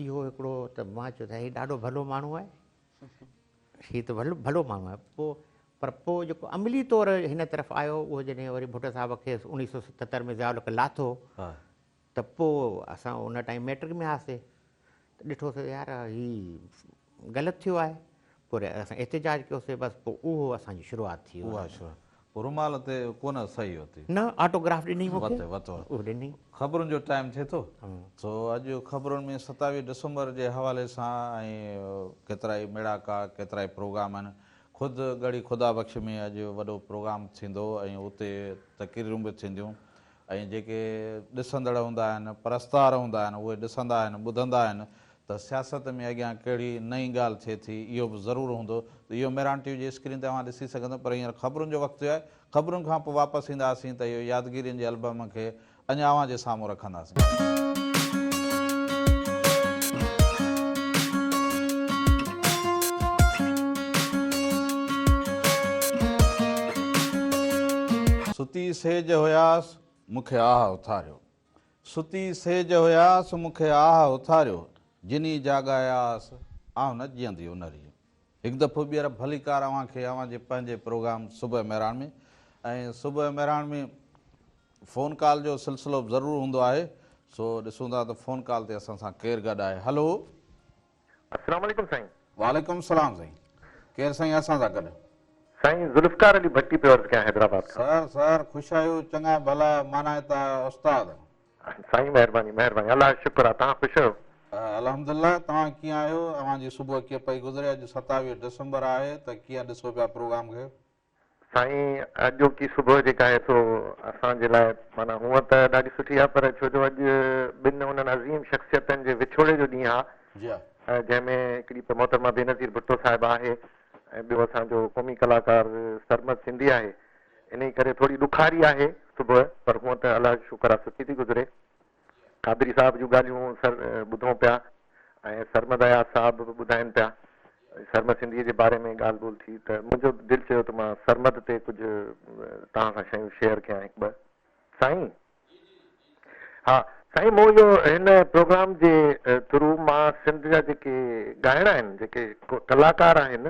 C: اهو هڪڙو ته مان چيو ته هي ڏاڍو ڀلو ماڻهو آهي، هي ته ڀلو ڀلو ماڻهو آهي. پوء پر پوء جيڪو عملي طور هن طرف آيو اهو جڏهن وري ڀٽو صاحب کيس 1977 ۾ ضياء الحق لاٿو ته پوء اسان ان ٽائيم ميٽرڪ ۾ هئاسي ته ڏٺوسي ته يار هي غلط ٿيو آهي، پوء وري اسان احتجاج ڪيوسي، بس پوء اهو اسان جي شروعات ٿي.
A: اها شروعات پوء رومال تي ڪونه صحيح هتي.
C: نه آٽوگراف ڏني مون کي.
A: وتي وتو.
C: اهو ڏني.
A: خبرن جو ٽائيم ٿئي ٿو سو اڄ خبرن ۾ 27 ڊسمبر جي حوالي سان ۽ ڪيترائي ميڙاڪا ڪيترائي پروگرام آهن. خود ڳڙهي خدا بخش ۾ اڄ وڏو پروگرام ٿيندو ۽ اتي تقريرون به ٿينديون ۽ جيڪي ڏسندڙ هوندا آهن پرستار هوندا آهن اهي ڏسندا آهن ٻڌندا آهن ته سياست ۾ اڳيان ڪهڙي نئين ڳالهه ٿئي ٿي اهو به ضرور هوندو ته اهو مهراڻ ٽي وي جي اسڪرين تي اوهان ڏسي سگهندو پر هينئر خبرن جو وقت ٿيو آهي خبرن کان پوء واپس اينداسين ته اهو يادگيرين جي البم کي اڃا اوهان جي سامهون رکنداسين. ستي سيج هياس مون کي آهه اٿاريو. ستي سيج هياس مون کي آهه اٿاريو، جني جاڳاياس آئون نه جيئندي ان ريء. هڪ دفعو ٻيهر ڀليڪار اوهان کي اوهان جي پنهنجي پروگرام صبح مهراڻ ۾ ۽ صبح مهراڻ ۾ فون ڪال جو سلسلو به ضرور هوندو آهي سو ڏسون ٿا ته فون ڪال تي اسان سان ڪير گڏ آهي. هلو.
D: السلام عليڪم سائين.
A: وعليڪم السلام سائين. ڪير سائين اسان سان گڏ.
D: سائين ذوالفقار علي ڀٽي پيو عرض ڪيان حيدرآباد کان.
A: سر سر خوش آهيو چڱا ڀلا مانائتا استاد.
D: سائين مهرباني مهرباني الله جو شڪر آ توهان خوش آهيو.
A: الحمدلله توهان ڪيئن آهيو اوهان جي صبح ڪيئن پئي گذري اڄ 27 ڊسمبر آهي ته ڪيئن ڏسو پيا پروگرام کي.
D: سائين اڄوڪي صبح جيڪا آهي سو اسان جي لاء معنيٰ هونء ته ڏاڍي سٺي آهي پر ڇو جو اڄ ٻن انهن عظيم شخصيتن جي وڇوڙي جو ڏينهن آهي
A: جي ها.
D: جنهن ۾ هڪڙي ته محترمه بينظير ڀٽو صاحبه آهي ۽ ٻيو اسان جو قومي ڪلاڪار سرمد سنڌي آهي انهي ڪري ٿوري ڏکاري آهي صبح پر هونء ته الله جو شڪر آهي سٺي ٿي گذري. قادري صاحب جون ڳالهيون سر ٻڌون پيا ۽ سرمد اياز صاحب به ٻڌائين پيا. سرمد سنڌيء جي باري ۾ ڳالهه ٻولهه ٿي ته منهنجو دل چيو ته مان سرمد تي ڪجهه توهان سان شيون شيئر ڪيان هڪ ٻه. سائين. ها سائين مون اهو هن پروگرام جي ٿرو مان سنڌ جا جيڪي ڳائڻا آهن جيڪي ڪلاڪار آهن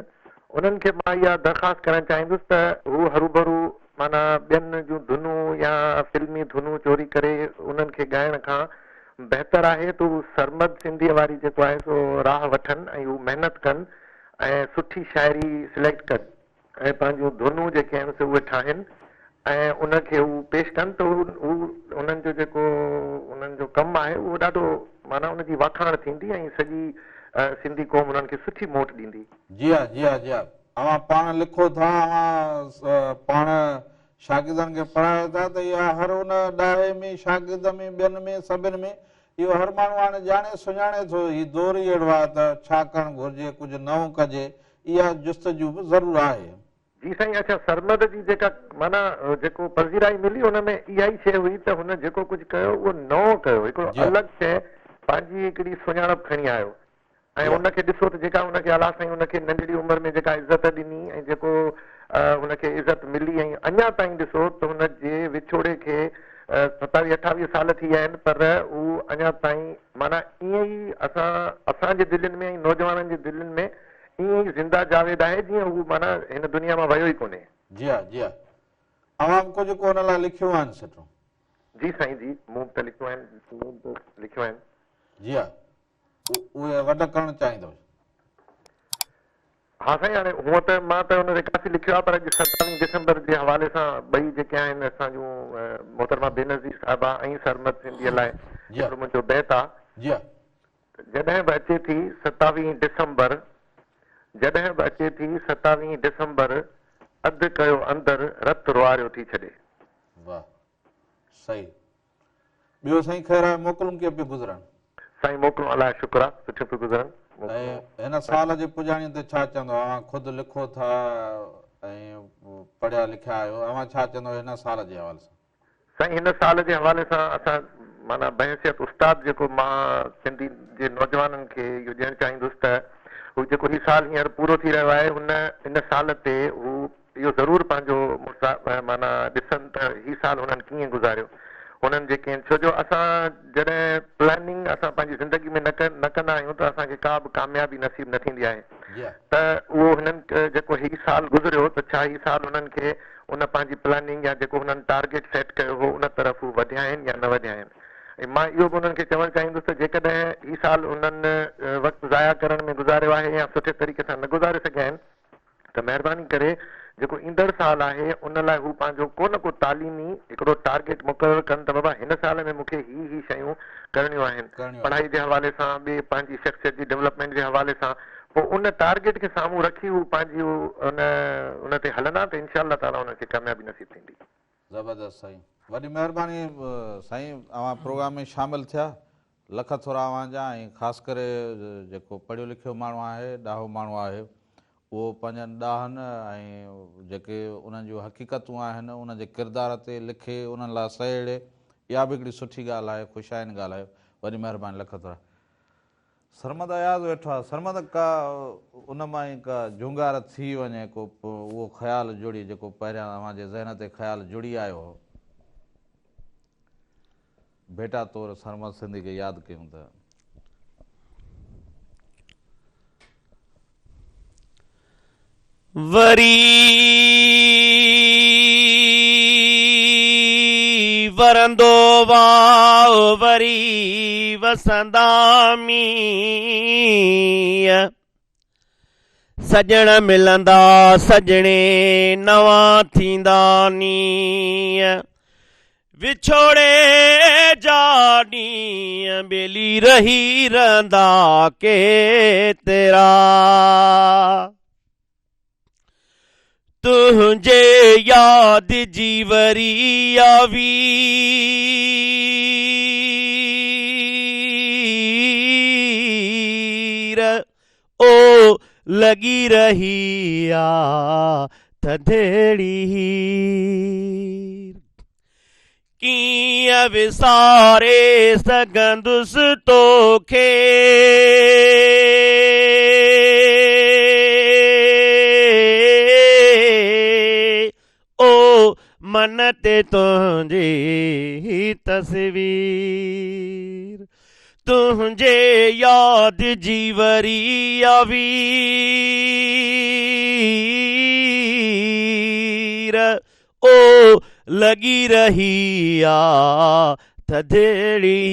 D: انهن کي مان اها درخواست ڪرڻ چاهيندس ته هو هروڀرو معنيٰ ٻين جون ڌنون يا فلمي ڌنون چوري ڪري انهن کي ڳائڻ کان بهتر آهي ته هو سرمد سنڌيء واري جيڪو آهي سو راهه وٺن ۽ هو محنت ڪن ۽ سٺي شاعري سليڪٽ ڪن ۽ پنهنجون ڌنون جيڪي آهن سي اهي ٺاهن ۽ ان کي هو پيش ڪن ته هو هو انهن جو جيڪو انهن جو ڪم آهي اهو ڏاڍو معنيٰ ان جي واکاڻ ٿيندي ۽ سڄي سنڌي قوم انهن کي سٺي موٽ ڏيندي.
A: جي ها جي ها جي ها اوهان پاڻ لکو ٿا، اوهان پاڻ شاگردن کي پڙهايو ٿا ته اها هر ان ڏاهي ۾، شاگرد ۾، ٻين ۾، سڀن ۾ اهو هر ماڻهو هاڻي ڄاڻي سڃاڻي ٿو، هي دور ئي اهڙو آهي ته ڇا ڪرڻ گهرجي، ڪجهه نئون ڪجي، اها جستجو به ضرور آهي.
D: جي سائين اڇا سرمد جي جيڪا معنيٰ جيڪو پذيرائي ملي ان ۾ اها ئي شيء هئي ته هن جيڪو ڪجهه ڪيو اهو نئون ڪيو هڪڙو الڳ شيء پنهنجي هڪڙي سڃاڻپ کڻي آيو ۽ ان کي ڏسو ته جيڪا ان کي الله سائين ان کي ننڍڙي عمر ۾ جيڪا عزت ڏني ۽ جيڪو هن کي عزت ملي ۽ اڃا تائين ڏسو ته هن جي وڇوڙي کي 27 28 سال ٿي ويا آهن پر هو اڃا تائين معنيٰ ائين ئي اسان اسان جي دلين ۾ ۽ نوجوانن جي دلين ۾ ائين ئي زنده جاويد آهي جيئن هو معنيٰ هن دنيا مان ويو ئي ڪونهي.
A: جي ها جي ها اوهان به ڪجهه ڪو ان لاء لکيون آهن سٽون.
D: جي سائين جي مون به ته لکيون آهن مون به لکيون آهن.
A: جي ها اهي ونڊ ڪرڻ چاهيندؤ.
D: ها سائين هاڻي هونء ته مان ته ان تي ڪافي لکيو آهي پر اڄ 27 ڊسمبر جي حوالي سان ٻئي جيڪي آهن اسان جون محترمه بينظير صاحبه ۽ سرمد سنڌيء لاء هڪڙو منهنجو بيت آ.
A: جي ها.
D: جڏهن به اچي ٿي 27 ڊسمبر جڏهن به اچي ٿي 27 ڊسمبر اڌ ڪيو اندر رت روئاريو ٿي ڇڏي.
A: واه صحيح ٻيو سائين خير آهي موڪلون ڪيئن پيون گذرن.
D: سائين موڪلون الله جو شڪر آ سٺيون پيون گذرن
A: ۽ هن سال جي پڄاڻي تي ڇا چوندو اوهان خود لکو ٿا ۽ پڙهيا لکيا آهيو اوهان ڇا چوندو هن سال جي حوالي سان.
D: سائين هن سال جي حوالي سان اسان معنيٰ بحيثيت استاد جيڪو مان سنڌي جي نوجوانن کي اهو ڏيڻ چاهيندس ته هو جيڪو هي سال هينئر پورو ٿي رهيو آهي هن ان سال تي هو اهو ضرور پنهنجو معنيٰ ڏسن ته هي سال هنن ڪيئن گذاريو. هنن جيڪي آهن ڇو جو اسان جڏهن پلاننگ اسان پنهنجي زندگي ۾ نه نه ڪندا آهيون ته اسان کي ڪا به ڪاميابي نصيب نه ٿيندي آهي ته اهو هنن جيڪو هي سال گذريو ته ڇا هي سال هنن کي ان پنهنجي پلاننگ يا جيڪو هنن ٽارگيٽ سيٽ ڪيو هو ان طرف هو وڌيا آهن يا نه وڌيا آهن ۽ مان اهو به انهن کي چوڻ چاهيندس ته جيڪڏهن هي سال انهن وقت ضايع ڪرڻ ۾ گذاريو آهي يا سٺي طريقي سان نه گذاري سگهيا آهن ته مهرباني ڪري جيڪو ايندڙ سال آهي ان لاء هو پنهنجو ڪو نه ڪو تعليمي هڪڙو ٽارگيٽ مقرر ڪن ته بابا هن سال ۾ مون کي هي هي شيون ڪرڻيون آهن پڙهائي جي حوالي سان ٻي پنهنجي شخصيت جي ڊولپمينٽ جي حوالي سان پوء ان ٽارگيٽ کي سامهون رکي هو پنهنجي ان ان تي هلندا ته انشاء الله تعاليٰ انهن کي ڪاميابي نصيب ٿيندي.
A: زبردست سائين وڏي مهرباني سائين اوهان پروگرام ۾ شامل ٿيا لک ٿورا اوهان جا ۽ خاص ڪري جيڪو پڙهيو لکيو ماڻهو آهي ڏاهو ماڻهو آهي اهو پنهنجن ڏاهن ۽ جيڪي انهن جون حقيقتون آهن انهن جي ڪردار تي لکي انهن لاء سهيڙي اها به هڪڙي سٺي ڳالهه آهي خوش آئند ڳالهه آهي وڏي مهرباني لک ٿورا سرمد اياز ويٺو آهي سرمد ڪا ان مان ئي ڪا جهونگار ٿي وڃي ڪو اهو خيال جڙي جيڪو پهريان اوهان جي ذهن تي خيال جڙي آيو هو. ڀيٽا طور سرمد سنڌي کي ياد ڪيون ته.
B: وري ورندو واء وري وسندا مينهن. سڄڻ ملندا سڄڻي نوان ٿيندا نينهن وڇوڙي جا ڏينهن ٻيلي رهي رهندا ڪيترا تنهنجي ياد جي وري آ وير او لڳي رهي آ ٿڌڙي هير. ڪيئن وساري سگهندس توکي. او من تي تنهنجي تصوير تنهنجي ياد جي وري آ وير او لڳي رهي آ ٿڌڙي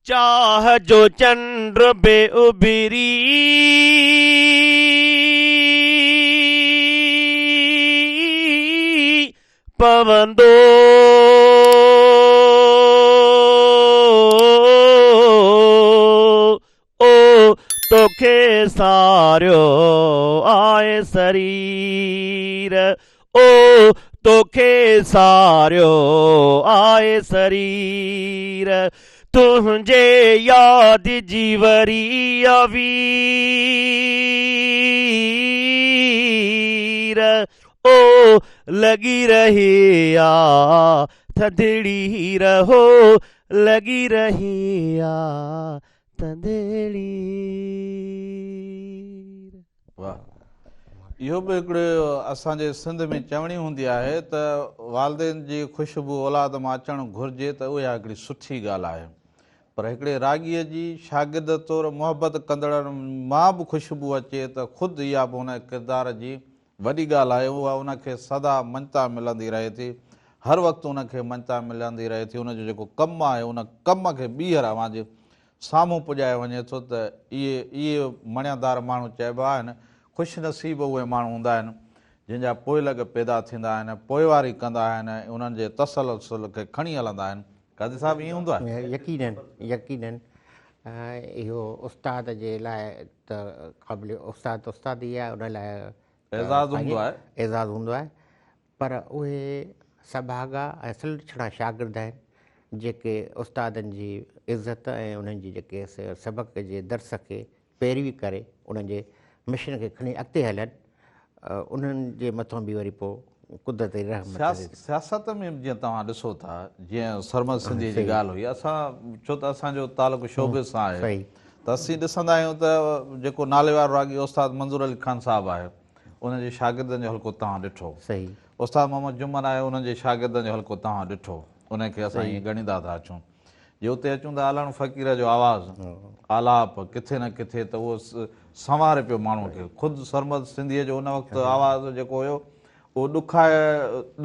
B: چاهه جو چنڊ به اڀري پوندو. او توکي ساريو آهي سرير او توکي ساريو آهي سرير تنهنجي ياد جي وري آ وير او لڳي رهي آ ٿڌڙي هير هو لڳي رهي آ ٿڌڙي هير.
A: واھ اهو به هڪڙي اسان جي سنڌ ۾ چوڻي هوندي آهي ته والدين جي خوشبو اولاد مان اچڻ گهرجي ته اها هڪڙي سٺي ڳالهه آهي پر هڪڙي راڳيء جي شاگرد طور محبت ڪندڙن مان به خوشبو اچي ته خود اها به هن ڪردار جي وڏي ڳالهه آهي اها ان کي سدا مڃتا ملندي رهي ٿي هر وقت ان کي مڃتا ملندي رهي ٿي ان جو جيڪو ڪم آهي ان ڪم کي ٻيهر اوهان جي سامهون پڄايو وڃي ٿو ته اهي اهي مڻيادار ماڻهو چئبا آهن خوش نصيب اهي ماڻهو هوندا آهن جن جا پوئلڳ پيدا ٿيندا آهن پوئواري ڪندا آهن ۽ انهن جي تسلسل کي کڻي هلندا آهن قاضي صاحب ائين هوندو آهي؟
C: يقينن يقينن اهو استاد جي لاء ته قابل استاد ته استاد ئي آهي ان لاء
A: اعزاز هوندو آهي
C: اعزاز هوندو آهي پر اهي سڀاڳا ۽ سلڇڻا شاگرد آهن جيڪي استادن جي عزت ۽ انهن جي جيڪي سبق جي درس کي پيروي ڪري انهن جي مشن کي کڻي اڳتي هلن انهن جي مٿان به وري پوء قدرت جي رحم ٿئي ٿي.
A: سياست ۾ به جيئن توهان ڏسو ٿا جيئن سرمد سنڌيء جي ڳالهه هئي اسان ڇو ته اسان جو تعلق شوبز سان آهي ته اسين ڏسندا آهيون ته جيڪو ناليوارو راڳي استاد منظور علي خان صاحب آهي ان جي شاگردن جو حلقو توهان ڏٺو استاد محمد جمن آهي انهن جي شاگردن جو حلقو توهان ڏٺو انهن کي اسان ائين ڳڻيندا ٿا اچون. جي اتي اچون ته آلڻ فقير جو آواز، آلاپ، ڪٿي نه ڪٿي ته اهو سنواري پيو ماڻهوء کي. خود سرمد سنڌيء جو ان وقت آواز جيڪو هيو اهو ڏکائي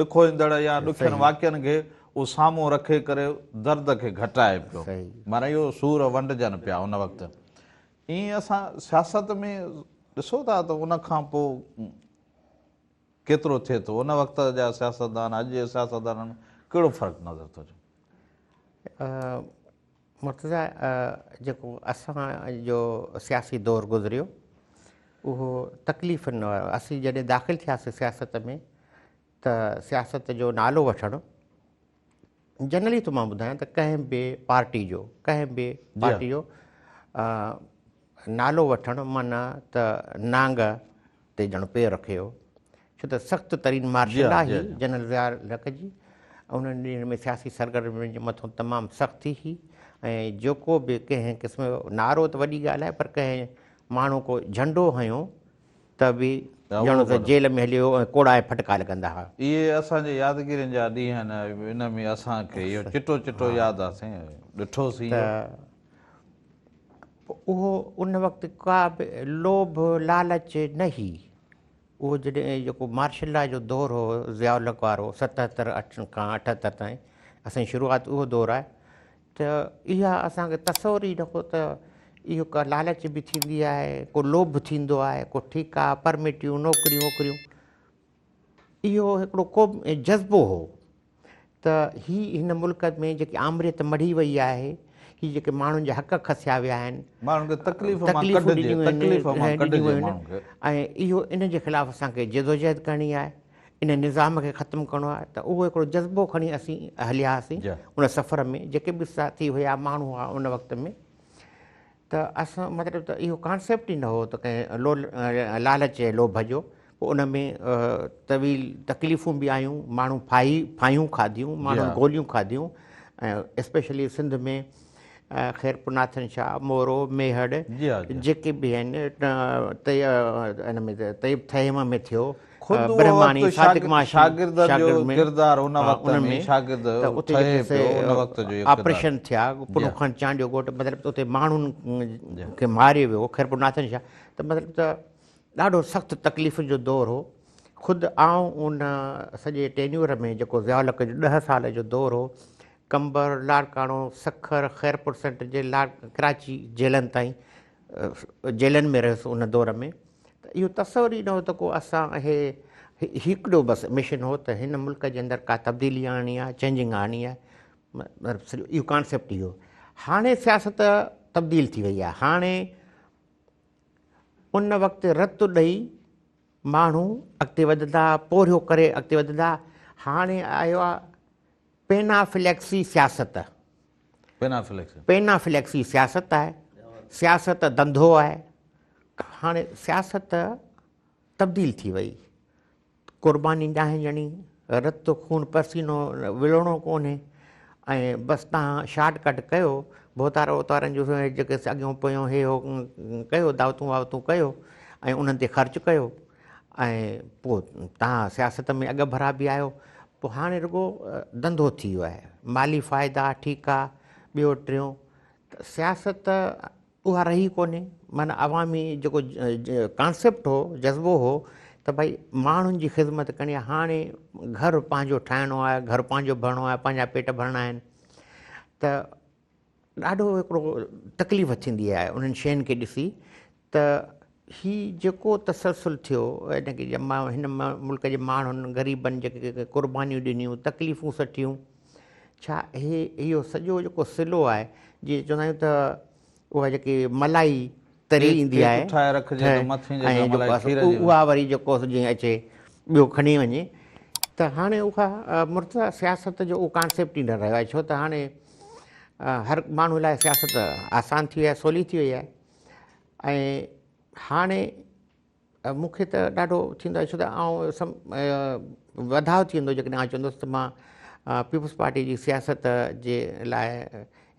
A: ڏکوئيندڙ يا ڏکين واقعن کي اهو سامهون رکي ڪري درد کي گهٽائي پيو. معنيٰ اهو سور ونڊجن پيا ان وقت. ائين اسان سياست ۾ ڏسو ٿا ته ان کان پوء ڪيترو ٿئي ٿو. ان وقت جا سياستدان اڄ جي سياستدانن ۾ ڪهڙو فرق نظر ٿو اچي؟
C: مرتضيٰ جيڪو اسان جو سياسي دور گذريو اهو تڪليفن وارو اسين جڏهن داخل ٿياسين سياست ۾ ته سياست جو نالو وٺڻ جنرلي ٿو مان ٻڌايان ته ڪنهن به پارٽي جو ڪنهن به پارٽي جو نالو وٺڻ معنيٰ ته نانگ تي ڄڻ پير رکيو ڇو ته سخت ترين مارشل لا هئي جنرل ضياء الحق جي انهن ڏينهن ۾ سياسي سرگرمين جي مٿو تمام سختي هئي ۽ جيڪو به ڪنهن قسم جو نعرو ته وڏي ڳالهه آهي پر ڪنهن ماڻهو ڪو جهنڊو هنيو ته به ڄڻ ته جيل ۾ هليو ويو ۽ ڪوڙا ۽ ڦٽڪا لڳندا هئا.
A: اهي اسان جي يادگيرين جا ڏينهن آهن، ان ۾ اسان کي اهو چٽو چٽو ياد آ سائين، ڏٺوسين
C: ته اهو ان وقت ڪا به لوڀ لالچ نه هئي. اهو جڏهن جيڪو مارشل لا جو دور هو ضياء الحق وارو ستهتر کان اٺهتر تائين اسان جي شروعات اهو دور آهي ته اها اسان کي تصور ئي نه هو ته اهو ڪا لالچ به ٿيندي آهي، ڪو لوڀ ٿيندو آهي، ڪو ٺيڪا، پرمٽيون، نوڪريون ووڪريون. اهو هڪڙو ڪو جذبو هو ته هي هن ملڪ ۾ جيڪي آمريت مڙهي وئي آهي، هي جيڪي ماڻهن جا حق کسيا ويا آهن،
A: ماڻهن کي تڪليف مان ڪڍجي، تڪليف مان ڪڍجي ماڻهن کي.
C: ۽ اهو ان جي خلاف اسان کي جدوجهد ڪرڻي آهي. ان نظام کي ختم ڪرڻو آهي ته اهو هڪڙو جذبو کڻي اسين هليا هئاسين ان سفر ۾ جيڪي به ساٿي هيا ماڻهو هئا ان وقت ۾ ته اسان مطلب ته اهو ڪانسيپٽ ئي نه هو ته ڪنهن لالچ ۽ لوڀ جو پوء ان ۾ طويل تڪليفون به آيون ماڻهو ڦاهي ڦاهيون کاڌيون ماڻهن گوليون کاڌيون ۽ اسپيشلي سنڌ ۾ خيرپور ناٿن شاهه مورو ميهڙ جيڪي به آهن ان ۾ طيب ٿهيم ۾ ٿيو
A: خود اهو وقت شاگردن جو ڪردار ان وقت ۾ شاگرد ٺهي پيو ان وقت جو اهو ڪردار.
C: آپريشن ٿيا پنهون خان چانڊيو ڳوٺ مطلب ته اتي ماڻهن کي ماريو ويو خيرپور ناٿن شاهه ته مطلب ته ڏاڍو سخت تڪليفن جو دور هو خود آئون ان سڄي ٽينيور ۾ جيڪو ضياء الحق جو 10 سال جو دور هو قمبر لاڙڪاڻو سکر خيرپور سينٽر جيل ڪراچي جيلن تائين جيلن ۾ رهيس ان دور ۾ ته اهو تصور ئي نه هو ته ڪو اسان اهي هڪڙو بس مشن هو ته هن ملڪ جي اندر ڪا تبديلي آڻڻي آهي چينجنگ آڻڻي آهي مطلب سڄو اهو ڪانسيپٽ اهو هاڻي سياست تبديل ٿي وئي آهي هاڻي ان وقت رت ڏئي ماڻهو اڳتي وڌندا پورهيو ڪري اڳتي وڌندا هاڻي آيو آهي پينافليڪسي سياست. پينافليڪسي سياست آهي، سياست ڌنڌو آهي. هاڻي سياست تبديل ٿي وئي. قرباني ناهي ڏيڻي، رت خون پسينو وڙهڻو ڪونهي ۽ بس تهان شارٽ ڪٽ ڪيو، ڀوتار ووتارن جون جيڪي اڳيون پويون هي هو ڪيو، دعوتون واوتون ڪيو ۽ انهن تي خرچ ڪيو. ۽ پوء توهان سياست ۾ اڳڀرا به آهيو، پوء هاڻي رڳو ڌنڌو ٿي ويو آهي، مالي فائدا، ٺيڪا، ٻيو ٽيون ته سياست اها رهي ڪونهي، معنيٰ عوامي جيڪو ڪانسيپٽ هو، جذبو هو ته ڀئي ماڻهن جي خدمت ڪرڻي آهي، هاڻي گهر پنهنجو ٺاهڻو آهي، گهر پنهنجو ڀرڻو آهي، پنهنجا پيٽ ڀرڻا آهن ته ڏاڍو هڪڙو تڪليف ٿيندي آهي انهن شين کي ڏسي ته هي جيڪو تسلسل ٿيو ان کي هن ملڪ جي ماڻهن غريبن جيڪي قربانيون ڏنيون تڪليفون سٺيون ڇا هي اهو سڄو جيڪو سلو آهي جيئن چوندا آهيون ته اها جيڪي ملائي تري ايندي آهي اها وري جيڪو جيئن اچي ٻيو کڻي وڃي ته هاڻي اها مرتضيٰ سياست جو اهو ڪانسيپٽ ئي نه رهيو آهي ڇو ته هاڻي هر ماڻهو لاء سياست آسان ٿي وئي آهي سولي ٿي وئي آهي ۽ هاڻي مون کي ته ڏاڍو ٿيندو آهي ڇو ته آئون وڌاء ٿي ويندو جيڪڏهن آئون چوندس ته مان پيپلز پارٽي جي سياست جي لاء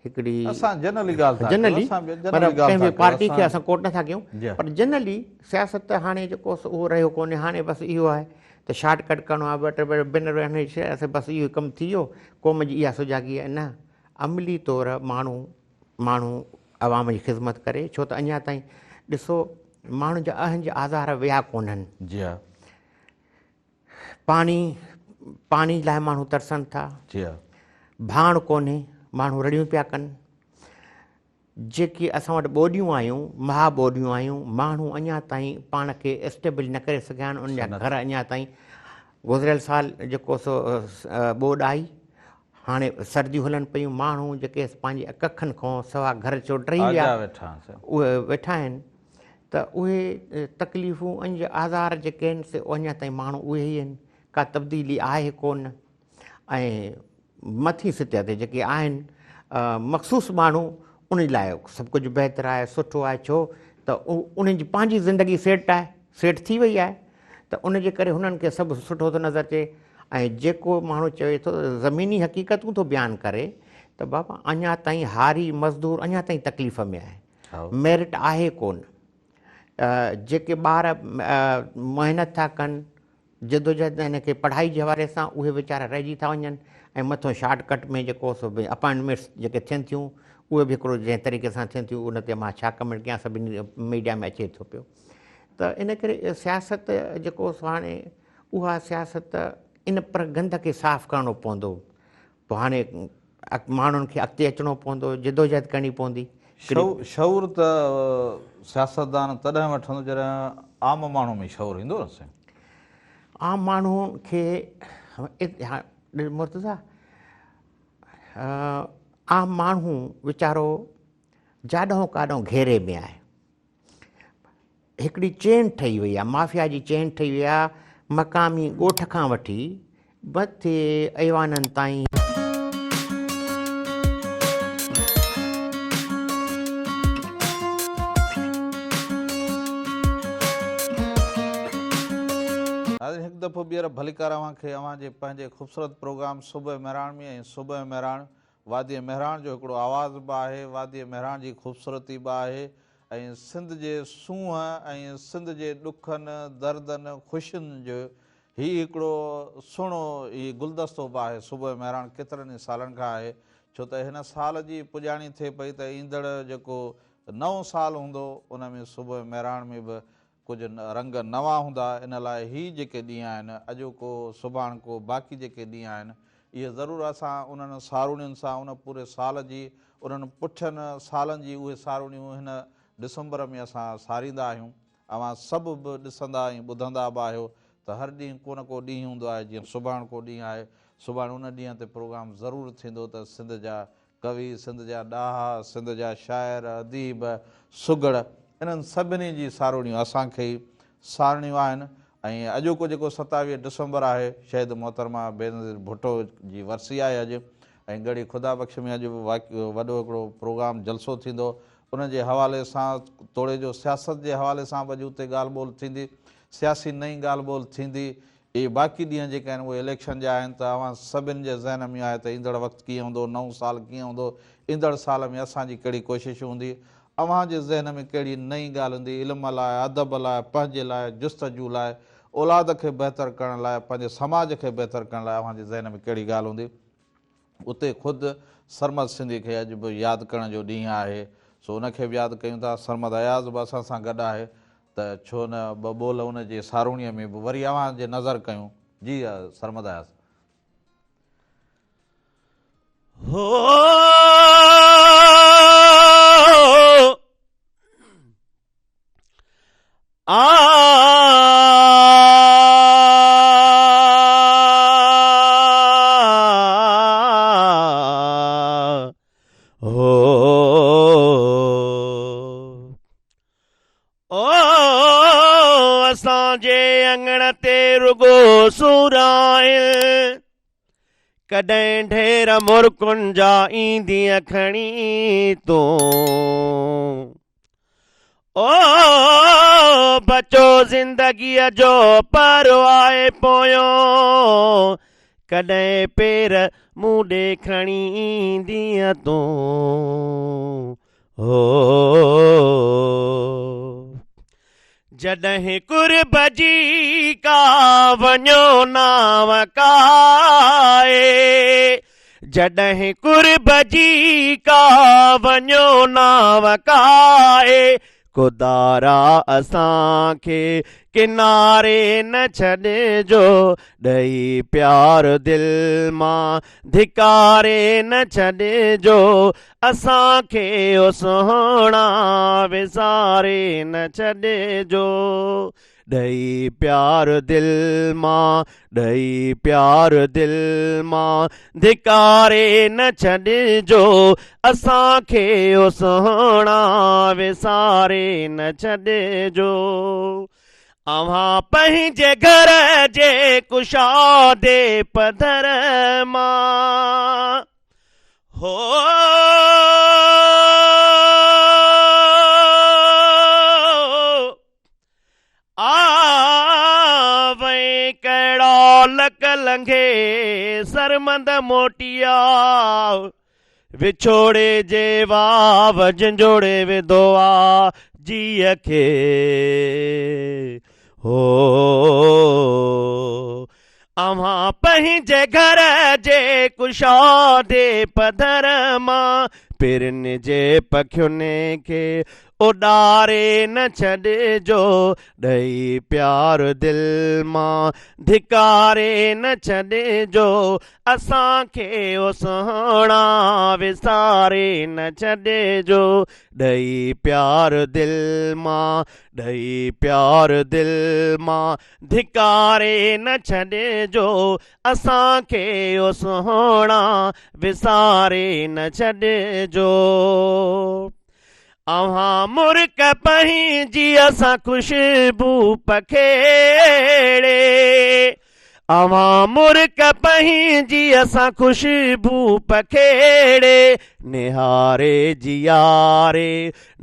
C: هڪڙي
A: اسان جنرلي ڳالهه ٿا
C: جنرلي پر ڪنهن به پارٽي کي اسان ڪوٽ نٿا ڪيون پر جنرلي سياست هاڻي جيڪو اهو رهيو ڪونهي هاڻي بس اهو آهي ته شارٽ ڪٽ ڪرڻو آهي ٻه ٽي بينر هڻي ڇڏياسين بس اهو ڪم ٿي ويو قوم جي اها سجاڳي آهي نه عملي طور ماڻهو ماڻهو عوام جي خدمت ڪري ڇو ته اڃا تائين ڏسو ماڻهن جا اهنج آزار ويا ڪونهن
A: جي ها
C: پاڻي پاڻي لاء ماڻهو ترسن ٿا
A: جي ها
C: ڀاڻ ڪونهي ماڻهو رڙيون پيا ڪن جيڪي اسان وٽ ٻوڏيون آيون، مها ٻوڏيون آيون، ماڻهو اڃا تائين پاڻ کي اسٽيبل نه ڪري سگهيا آهن، انهن جا گهر اڃا تائين گذريل سال جيڪو سو ٻوڏ آئي، هاڻي سرديون هلن پيون، ماڻهو جيڪي پنهنجي ڪکن کان سوا گهر ڇو ڊهي ويا، اهي ويٺا آهن ته اهي تڪليفون اڃ آزار جيڪي آهن سي اڃا تائين ماڻهو اهي ئي آهن، ڪا تبديلي آهي ڪونه. ۽ مٿين سطح تي جيڪي آهن مخصوص ماڻهو انهن لاء سڀ ڪجهه بهتر آهي سٺو آهي ڇو ته انهن جي پنهنجي زندگي سيٽ آهي سيٽ ٿي وئي آهي ته ان جي ڪري هنن کي سڀ سٺو ٿو نظر اچي ۽ جيڪو ماڻهو چوي ٿو زميني حقيقتون ٿو بيان ڪري ته بابا اڃا تائين هاري مزدور اڃا تائين تڪليف ۾ آهي ميرٽ آهي ڪون جيڪي ٻار محنت ٿا ڪن جدوجهد هن کي پڙهائي جي حوالي سان اهي ويچارا رهجي ٿا وڃن ۽ مٿو شارٽ ڪٽ ۾ جيڪو سو به اپائنٽمينٽس جيڪي ٿين ٿيون اهي به هڪڙو جنهن طريقي سان ٿين ٿيون ان تي مان ڇا ڪمينٽ ڪيان سڀني ميڊيا ۾ اچي ٿو پيو ته ان ڪري سياست جيڪو سو هاڻي اها سياست ان پر گند کي صاف ڪرڻو پوندو پوء هاڻي ماڻهن کي اڳتي اچڻو پوندو، جدوجهد ڪرڻي پوندي.
A: شعور ته سياستدان تڏهن وٺندو جڏهن عام ماڻهو ۾ شعور ايندو نه سائين.
C: عام ماڻهو کي مرتضيٰ عام ماڻهو ويچارو جاڏهون ڪاڏهون گهيري ۾ آهي. هڪڙي چين ٺهي وئي آهي، مافيا جي چين ٺهي وئي آهي، مقامي ڳوٺ کان وٺي مٿي ايوانن تائين.
A: ناظرين هڪ دفعو ٻيهر ڀليڪار اوهان کي اوهان جي پنهنجي خوبصورت پروگرام صبح مهراڻ ۾ ۽ صبح مهراڻ واديء مهراڻ جو هڪڙو آواز به آهي، واديء مهراڻ جي خوبصورتي به آهي ۽ سنڌ جي سونهن ۽ سنڌ جي ڏکن، دردن، خوشين جو هي هڪڙو سهڻو هي گلدستو به آهي. صبح مهراڻ ڪيترن ئي سالن کان آهي، ڇو ته هن سال جي پڄاڻي ٿئي پئي ته ايندڙ جيڪو نئون سال هوندو ان ۾ صبح مهراڻ ۾ به ڪجهه رنگ نوان هوندا، ان لاء هي جيڪي ڏينهن آهن، اڄوڪو، سڀاڻڪو، باقي جيڪي ڏينهن آهن، اهي ضرور اسان انهن ساروڻين سان ان پوري سال جي، انهن پٺين سالن جي اهي ساروڻيون هن ڊسمبر ۾ اسان ساريندا آهيون. اوهان سڀ به ڏسندا ۽ ٻڌندا به آهيو ته هر ڏينهن ڪو نه ڪو ڏينهن هوندو آهي، جيئن سڀاڻڪو ڏينهن آهي، سڀاڻي ان ڏينهن تي پروگرام ضرور ٿيندو ته سنڌ جا ڪوي، سنڌ جا ڏاها، سنڌ جا شاعر، اديب، سگهڙ، انهن سڀني جي ساروڻيون اسان کي ئي سارڻيون آهن ۽ اڄوڪو جيڪو 27 ڊسمبر آهي، شهيد محترمه بينظير ڀٽو جي ورسي آهي اڄ ۽ ڳڙهي خدا بخش ۾ اڄ وڏو هڪڙو پروگرام جلسو ٿيندو ان جي حوالي سان توڙي جو سياست جي حوالي سان به اڄ اتي ڳالهه ٻولهه ٿيندي، سياسي نئين ڳالهه ٻولهه ٿيندي، اهي باقي ڏينهن جيڪي آهن اهي اليڪشن جا آهن ته اوهان سڀن جي ذهن ۾ آهي ته ايندڙ وقت ڪيئن هوندو، نئون سال ڪيئن هوندو، ايندڙ سال ۾ اسان جي ڪهڙي ڪوشش هوندي، اوهان جي ذهن ۾ ڪهڙي نئين ڳالهه هوندي، علم لاء، ادب لاء، پنهنجي لاء، جستجو لاء، اولاد کي بهتر ڪرڻ لاء، پنهنجي سماج کي بهتر ڪرڻ لاء اوهان جي ذهن ۾ ڪهڙي ڳالهه هوندي. اتي خود سرمد سنڌي کي اڄ به ياد ڪرڻ جو ڏينهن آهي، سو ان کي به ياد ڪيون ٿا. سرمد اياز به اسان سان گڏ آهي ته ڇو نه ٻه ٻول ان جي ساروڻيء ۾ به وري اوهان جي نظر ڪيون. جي سرمد اياز.
B: هو آ هو او اسان جي اڱڻ تي رڳو سور آهن ڪڏهن ڍير مرڪن جا ايندينء کڻي تون او بچو زندگيء جو پرو آهي پويون ڪڏهن پير مون ڏي کڻي ايندينء تون هو.
E: جڏهن قرب جي ڪا وڃو ناو ڪائي، جڏهن قرب جي ڪا وڃو ناو ڪائي، خدارا اسان کي ڪناري نه ڇڏجو، ڏئي پيار دل مان ڌڪاري نه ڇڏجو، اسان کي او سهڻا وساري نه ڇڏجو، ڏئي پيار دل مان، ڏئي پيار دل مان ڌڪاري نه ڇڏجو، اسان کي او سهڻا وساري نه ڇڏجو. اوهان پنهنجي گهر جي ڪشادي پڌر مان هو، آ وئين ڪهڙا لڪ لنگهي سرمد موٽيا، وڇوڙي جي واو جهنجهوڙي وڌو آ جيء کي، هو اوهان پنهنجي گهر جي ڪشادي پڌر مان پرين جي پکين کي اڏاري نه ڇڏجو، ڏئي پيار دل مان ڌڪاري نه ڇڏجو، اسان کي او سهڻا وساري نه ڇڏجو، ڏئي پيار دل مان، ڏئي پيار دل مان ڌڪاري نه ڇڏجو، اسان کي او سهڻا وساري نه ڇڏجو. اوهان مرڪ پنهنجي اسان خوشبو پکيڙي، اوهان مرڪ پنهنجي اسان خوشبو پکيڙي، نهاري جياري،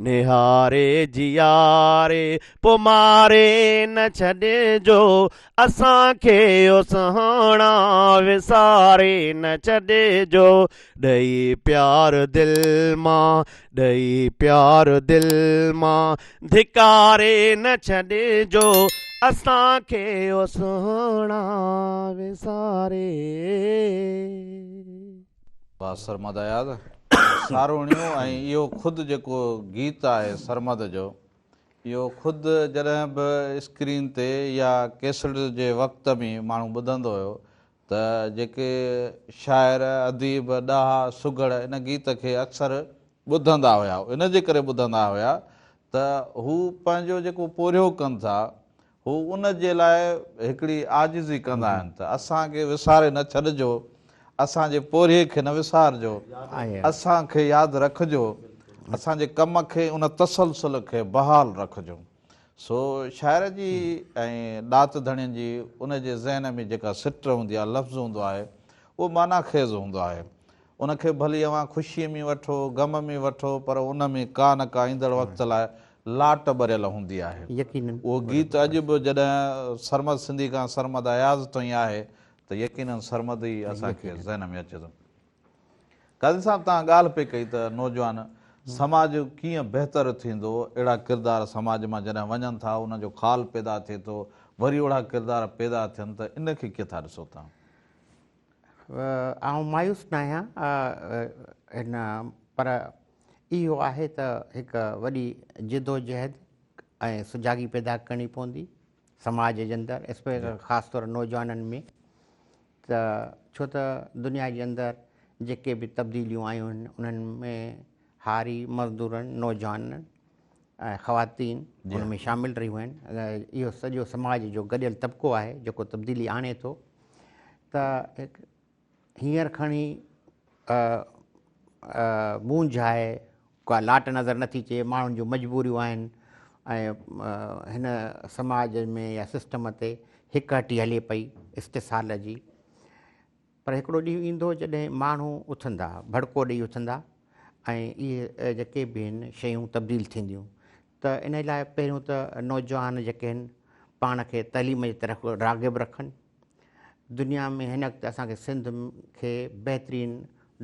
E: نهاري جياري پو ماري نه ڇڏجو، اسان کي او سهڻا وساري نه ڇڏجو، ڏئي پيار دل مان، ڏئي پيار دل مان ڌڪاري نه ڇڏجو، اسان کي او سهڻا وساري.
A: واھ سرمد اياز ساروڻيون ۽ اهو خود جيڪو گيت آهي سرمد جو اهو خود جڏهن به اسڪرين تي يا ڪيسٽ جي وقت ۾ ماڻهو ٻڌندو هيو ته جيڪي شاعر، اديب، ڏاها، سگهڙ ان گيت کي اڪثر ٻڌندا هيا ان جي ڪري ٻڌندا هيا ته هو پنهنجو جيڪو پورهيو ڪن ٿا هو ان جي لاء هڪڙي عاجزي ڪندا آهن ته اسان کي وساري نه ڇڏجو، اسان جي پورهيي کي نه وسارجو، اسان کي ياد رکجو، اسان جي ڪم کي ان تسلسل کي بحال رکجو. سو شاعر جي ۽ ڏات ڌڻين جي ان جي ذهن ۾ جيڪا سٽ هوندي آهي، لفظ هوندو آهي، اهو معنيٰ خيز هوندو آهي. ان کي ڀلي اوهان خوشيء ۾ وٺو، غم ۾ وٺو، پر ان ۾ ڪا نه ڪا ايندڙ وقت لاء لاٽ ٻريل هوندي آهي. اهو گيت اڄ به جڏهن سرمد سنڌي کان سرمد اياز تائين آهي ته يقيناً سرمد ئي اسان کي ذهن ۾ اچي ٿو. قاضي صاحب توهان ڳالهه پئي ڪئي ته نوجوان سماج ڪيئن بهتر ٿيندو، اهڙا ڪردار سماج مان جڏهن وڃن ٿا ان جو خال پيدا ٿئي ٿو، وري اهڙا ڪردار پيدا ٿين ته ان کي ڪيئن ٿا ڏسو توهان؟
C: آئون مايوس ناهيان هن پر اهو آهي ته هڪ وڏي جدوجهد ۽ سجاڳي پيدا ڪرڻي پوندي سماج جي اندر، خاص طور نوجوانن ۾ ته ڇو ته دنيا جي اندر جيڪي به تبديليون آيون آهن انهن ۾ هاري، مزدورن، نوجوانن ۽ خواتين ان ۾ شامل رهيون آهن. اهو سڄو سماج جو گڏيل طبقو آهي جيڪو تبديلي آڻي ٿو ته هينئر کڻي مونجهه آهي، ڪا لاٽ نظر نٿي اچي، ماڻهن جون مجبوريون آهن ۽ هن سماج ۾ يا سسٽم تي هڪ هٽي هلي پئي استحصال جي، پر هڪڙو ڏينهن ايندو جڏهن ماڻهو اٿندا، ڀڙڪو ڏئي اٿندا ۽ اهي جيڪي به آهن شيون تبديل ٿينديون. ته ان لاء پهريون ته نوجوان جيڪي آهن پاڻ کي تعليم جي طرف راغب رکن. دنيا ۾ هن وقت اسان کي سنڌ کي بهترين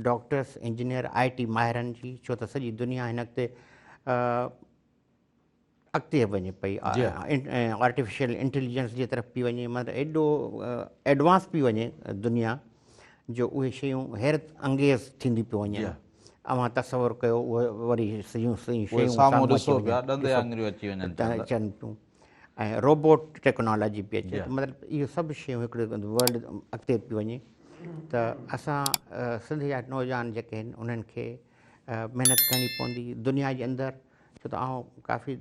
C: ڊاڪٽرس، انجنيئر، آء ٽي ماهرن جي، ڇو ته سڄي دنيا هن وقت اڳتي وڃي پئي آرٽيفيشل انٽيليجنس جي طرف پئي وڃي مطلب ايڏو ايڊوانس پئي وڃي دنيا جو اهي شيون حيرت انگيز ٿينديون پيون وڃن اوهان تصور ڪيو اهي وري سڄيون شيون
A: سامهون ڏسو پيا ڏندي آڱريون اچي وڃن
C: اچن پيون ۽ روبوٽ ٽيڪنالاجي پئي اچي مطلب اهو سڀ شيون هڪڙي ورلڊ اڳتي پئي وڃي ته اسان سنڌ جا نوجوان جيڪي آهن انهن کي محنت ڪرڻي پوندي دنيا جي اندر ڇو ته آئون ڪافي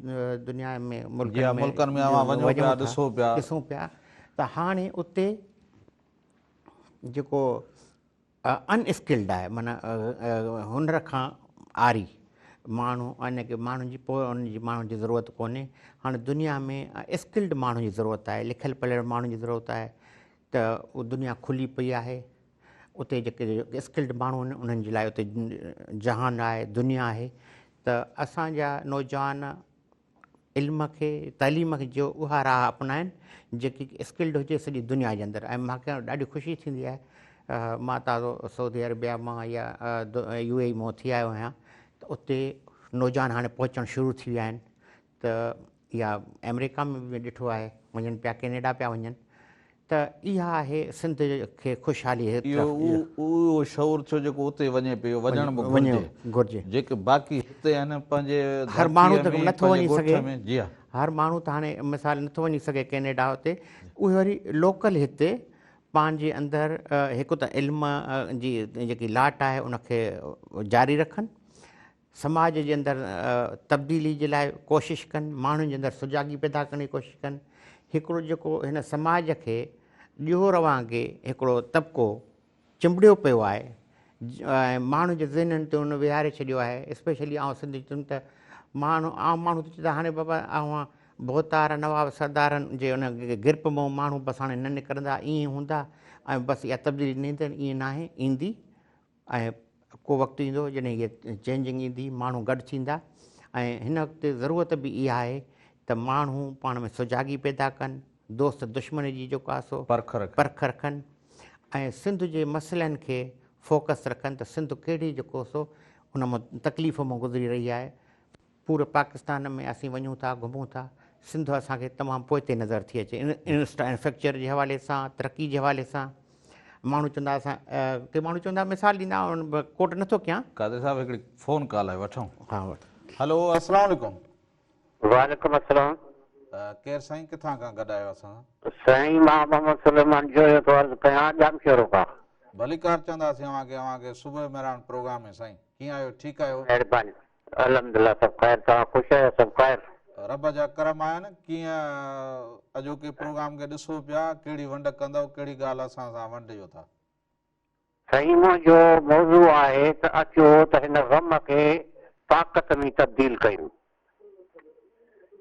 C: دنيا ۾
A: ملڪن ۾ اوهان وڃو پيا ڏسو پيا
C: ڏسون پيا ته هاڻي اتي جيڪو ان اسڪلڊ آهي معنيٰ هنر کان عاري ماڻهو ان کي ماڻهن جي پوء ان جي ماڻهن جي ضرورت ڪونهي هاڻي دنيا ۾ اسڪلڊ ماڻهن جي ضرورت آهي لکيل پڙهيل ماڻهن جي ضرورت آهي ته اها دنيا کلي پئي آهي اتي جيڪي اسڪلڊ ماڻهو آهن انهن جي لاء اتي جهان آهي دنيا آهي ته اسان جا نوجوان علم کي تعليم کي جو اها راهه اپنائن جيڪي اسڪلڊ هجي سڄي دنيا جي اندر ۽ مون کي ڏاڍي خوشي ٿيندي آهي مان تازو سعودي عربيا مان يا يو اي مان ٿي آيو آهيان ته اتي نوجوان هاڻي پهچڻ شروع ٿي ويا آهن ته يا آمريڪا ۾ به ڏٺو آهي وڃن پيا ڪينيڊا پيا وڃن ته اها آهي سنڌ کي خوشحالي
A: اهو اهو شعور ٿيو جيڪو اتي وڃي پيو وڃڻ به گهرجي جيڪي باقي هتي آهن پنهنجي
C: هر ماڻهو ته نٿو وڃي سگهي جي هر ماڻهو ته هاڻي مثال نٿو وڃي سگهي ڪينيڊا اتي اهي وري لوڪل هتي پنهنجي اندر هڪ ته علم جي جيڪي لاٽ آهي ان کي جاري رکن سماج جي اندر تبديلي جي لاء ڪوشش ڪن، ماڻهن جي اندر سجاڳي پيدا ڪرڻ جي ڪوشش ڪن. هڪڙو جيڪو هن سماج کي ڄور وانگي هڪڙو طبقو چنبڙيو پيو آهي ۽ ماڻهن جي ذهنن تي ان ويهاري ڇڏيو آهي، اسپيشلي آئون سنڌ چون ته ماڻهو عام ماڻهو ته چوندا هاڻي بابا اوهان ڀوتار نواب سردارن جي ان گرپ مان ماڻهو بس هاڻي نه نڪرندا ائين هوندا ۽ بس اها تبديلي نه ايندي ائين ناهي ايندي. ۽ ڪو وقت ايندو جڏهن هيء چينجنگ ايندي، ماڻهو گڏ ٿيندا ۽ هن وقت ضرورت به اها آهي ته ماڻهو پاڻ ۾ سجاڳي پيدا ڪن، دوست دشمن جي جيڪو آهي سو پرک رکن ۽ سنڌ جي مسئلن کي فوڪس رکن ته سنڌ ڪهڙي جيڪو سو ان مان تڪليف مان گذري رهي آهي. پوري پاڪستان ۾ اسين وڃون ٿا گهمون ٿا سنڌ اسان کي تمام پوئتي نظر ٿي اچي انفراسٽرڪچر جي حوالي سان ترقي جي حوالي سان ماڻهو چوندا اسان ڪي ماڻهو چوندا مثال ڏيندا ڪوٽ نٿو ڪيان.
A: قادر صاحب هڪڙي فون ڪال آهي وٺون.
C: ها وٺ.
A: هلو السلام عليڪم.
F: وعليڪم السلام.
A: ڪير سائين ڪٿان کان گڏ آهيو اسان
F: سان. سائين مان محمد سليمان جويو ٿو عرض ڪيان ڄامشورو کان.
A: ڀليڪار چونداسين اوهان کي اوهان کي صبح مهراڻ پروگرام ۾ سائين ڪيئن آهيو ٺيڪ آهيو.
F: مهرباني الحمدلله سڀ خير توهان خوش آهيو سڀ خير.
A: رب جا ڪرم آهن ڪيئن اڄوڪي پروگرام کي ڏسو پيا ڪهڙي ونڊ ڪندؤ ڪهڙي ڳالهه اسان سان ونڊيو ٿا.
F: سائين منهنجو موضوع آهي ته اچو ته هن غم کي طاقت ۾ تبديل ڪيون.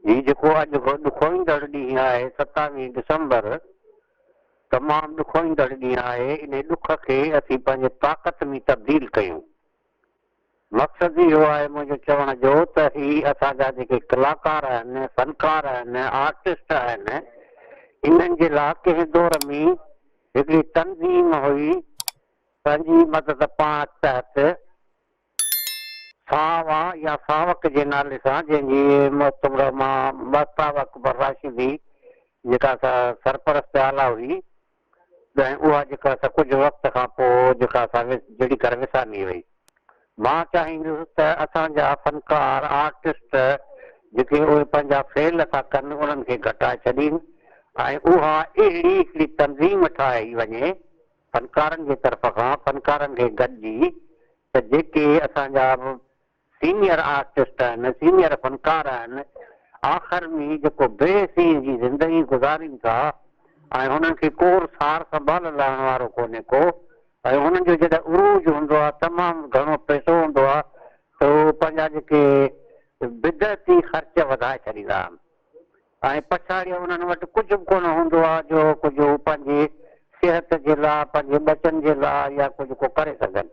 F: هي جيڪو اڄ ڏکوئيندڙ ڏينهن آهي ستاويهين ڊسمبر تمام ڏکوئيندڙ ڏينهن آهي انهي ڏک کي اسين پنهنجي طاقت ۾ تبديل ڪيون. مقصد اهو آهي منهنجو چوڻ جو ته هي اسان جا جيڪي ڪلاڪار آهن، فنڪار آهن، آرٽسٽ آهن، انهن جي لا ڪنهن دور ۾ هڪڙي تنظيم هئي پنهنجي مدد پاڻ تحت ساوا يا ساوڪ جي نالي سان جنهن جي محترمه مهتاب اڪبر راشدي جيڪا سرپرست اعليٰ هئي ۽ اها جيڪا سا ڪجهه وقت کان پوء جيڪا سا جهڙي ڪر وسامي وئي. مان چاهيندس ته اسان جا فنڪار، آرٽسٽ، جيڪي اهي پنهنجا فعل ٿا ڪن انهن کي گهٽائي ڇڏين ۽ اها اهڙي هڪڙي تنظيم ٺاهي وڃي فنڪارن جي طرف کان فنڪارن کي گڏجي ته جيڪي اسان جا سينيئر آرٽسٽ آهن، سينيئر فنڪار آهن، آخر ۾ جيڪو بي حسيء جي زندگي گذارين ٿا ۽ هنن کي ڪو سار سنڀال لهڻ وارو ڪونهي ڪو ۽ هنن جو جڏهن عروج هوندو آهي تمام گهڻو پئسو هوندو آهي ته هو پنهنجا جيڪي بدعتي خرچ وڌائي ڇڏيندا آهن ۽ پڇاڙيء انهن وٽ ڪجهه به ڪونه هوندو آهي جو ڪجهه هو پنهنجي صحت جي لاء پنهنجي ٻچن جي لاء يا ڪجهه ڪو ڪري سگهن.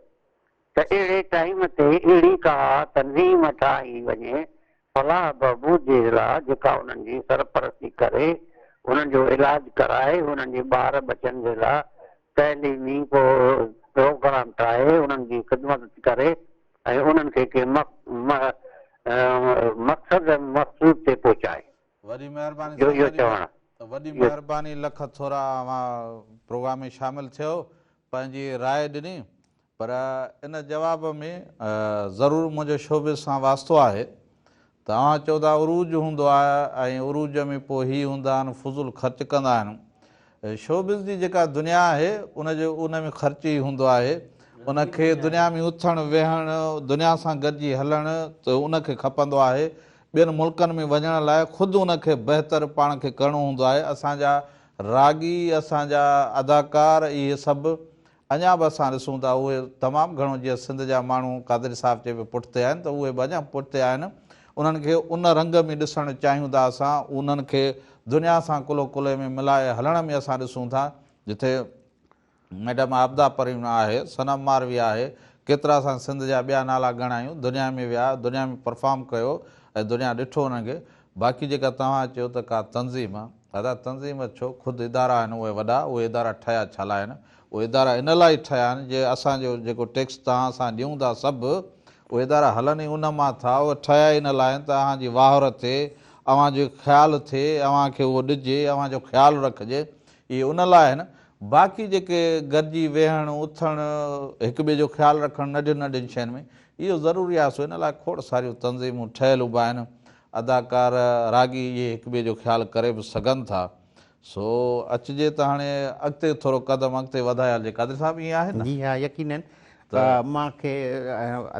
F: ته اهڙي ٽائيم تي اهڙي ڪا تنظيم ٺاهي وڃي فلاح بهبود جي لاء جيڪا انهن جي سرپرستي ڪري، انهن جو علاج ڪرائي، انهن جي ٻار ٻچن جي لاء تعليمي ڪو پروگرام ٺاهي انهن جي خدمت ڪري ۽ انهن کي ڪنهن مقصد مقصود تي پهچائي.
A: وڏي مهرباني لک ٿورا اوهان پروگرام ۾ شامل ٿيو پنهنجي راء ڏني پر ان جواب ۾ ضرور منهنجو شوبز سان واسطو آهي ته اوهان چئو ٿا عروج هوندو آهي ۽ عروج ۾ پوء هي هوندا آهن فضول خرچ ڪندا آهن شوبز جي جيڪا دنيا آهي ان جو ان ۾ خرچ ئي هوندو آهي ان کي دنيا ۾ اٿڻ ويهڻ دنيا سان گڏجي هلڻ ته ان کي کپندو آهي ٻين ملڪن ۾ وڃڻ لاء خود ان کي بهتر پاڻ کي ڪرڻو هوندو آهي اسان جا راڳي اسان جا اداڪار اهي سڀ اڃا به اسان ڏسون ٿا اهي تمام گهڻو جيئن سنڌ جا ماڻهو قادري صاحب چئي پيو پٺتي آهن ته اهي به اڃا پٺتي آهن انهن کي ان رنگ ۾ ڏسڻ چاهيون ٿا اسان انهن کي دنيا سان ڪلهو ڪلهي ۾ ملائي هلڻ ۾ اسان ڏسون ٿا جتي ميڊم عابده پروين آهي صنم ماروي آهي ڪيترا اسان سنڌ جا ٻيا نالا ڳڻايون دنيا ۾ ويا دنيا ۾ پرفارم ڪيو ۽ دنيا ڏٺو انهن کي باقي جيڪا توهان چيو ته ڪا تنظيم دادا تنظيم ڇو خود ادارا آهن اهي وڏا اهي ادارا ٺهيا ڇا لاء آهن اهي ادارا ان لاء ئي ٺهيا آهن جي اسان جو جيڪو ٽيڪس توهان اسان ڏيون ٿا سڀ اهي ادارا هلن ئي ان مان ٿا اهي ٺهيا ئي ان لاء آهن ته اوهان جي واهر ٿئي اوهان جو خيال ٿئي اوهان کي اهو ڏجي اوهان جو خيال رکجي اهي ان لاء آهن باقي جيڪي گڏجي ويهڻ اٿڻ هڪ ٻئي جو خيال رکڻ ننڍين ننڍين شين ۾ اهو ضروري آهي سو ان لاء کوڙ ساريون تنظيمون ٺهيل به آهن اداڪار راڳي اهي هڪ ٻئي جو خيال ڪري به سگهن ٿا سو اچجي ته هاڻي اڳتي ٿورو قدم اڳتي وڌائي هلجي قادري صاحب ائين آهي نه؟
C: جي ها يقينن مان کي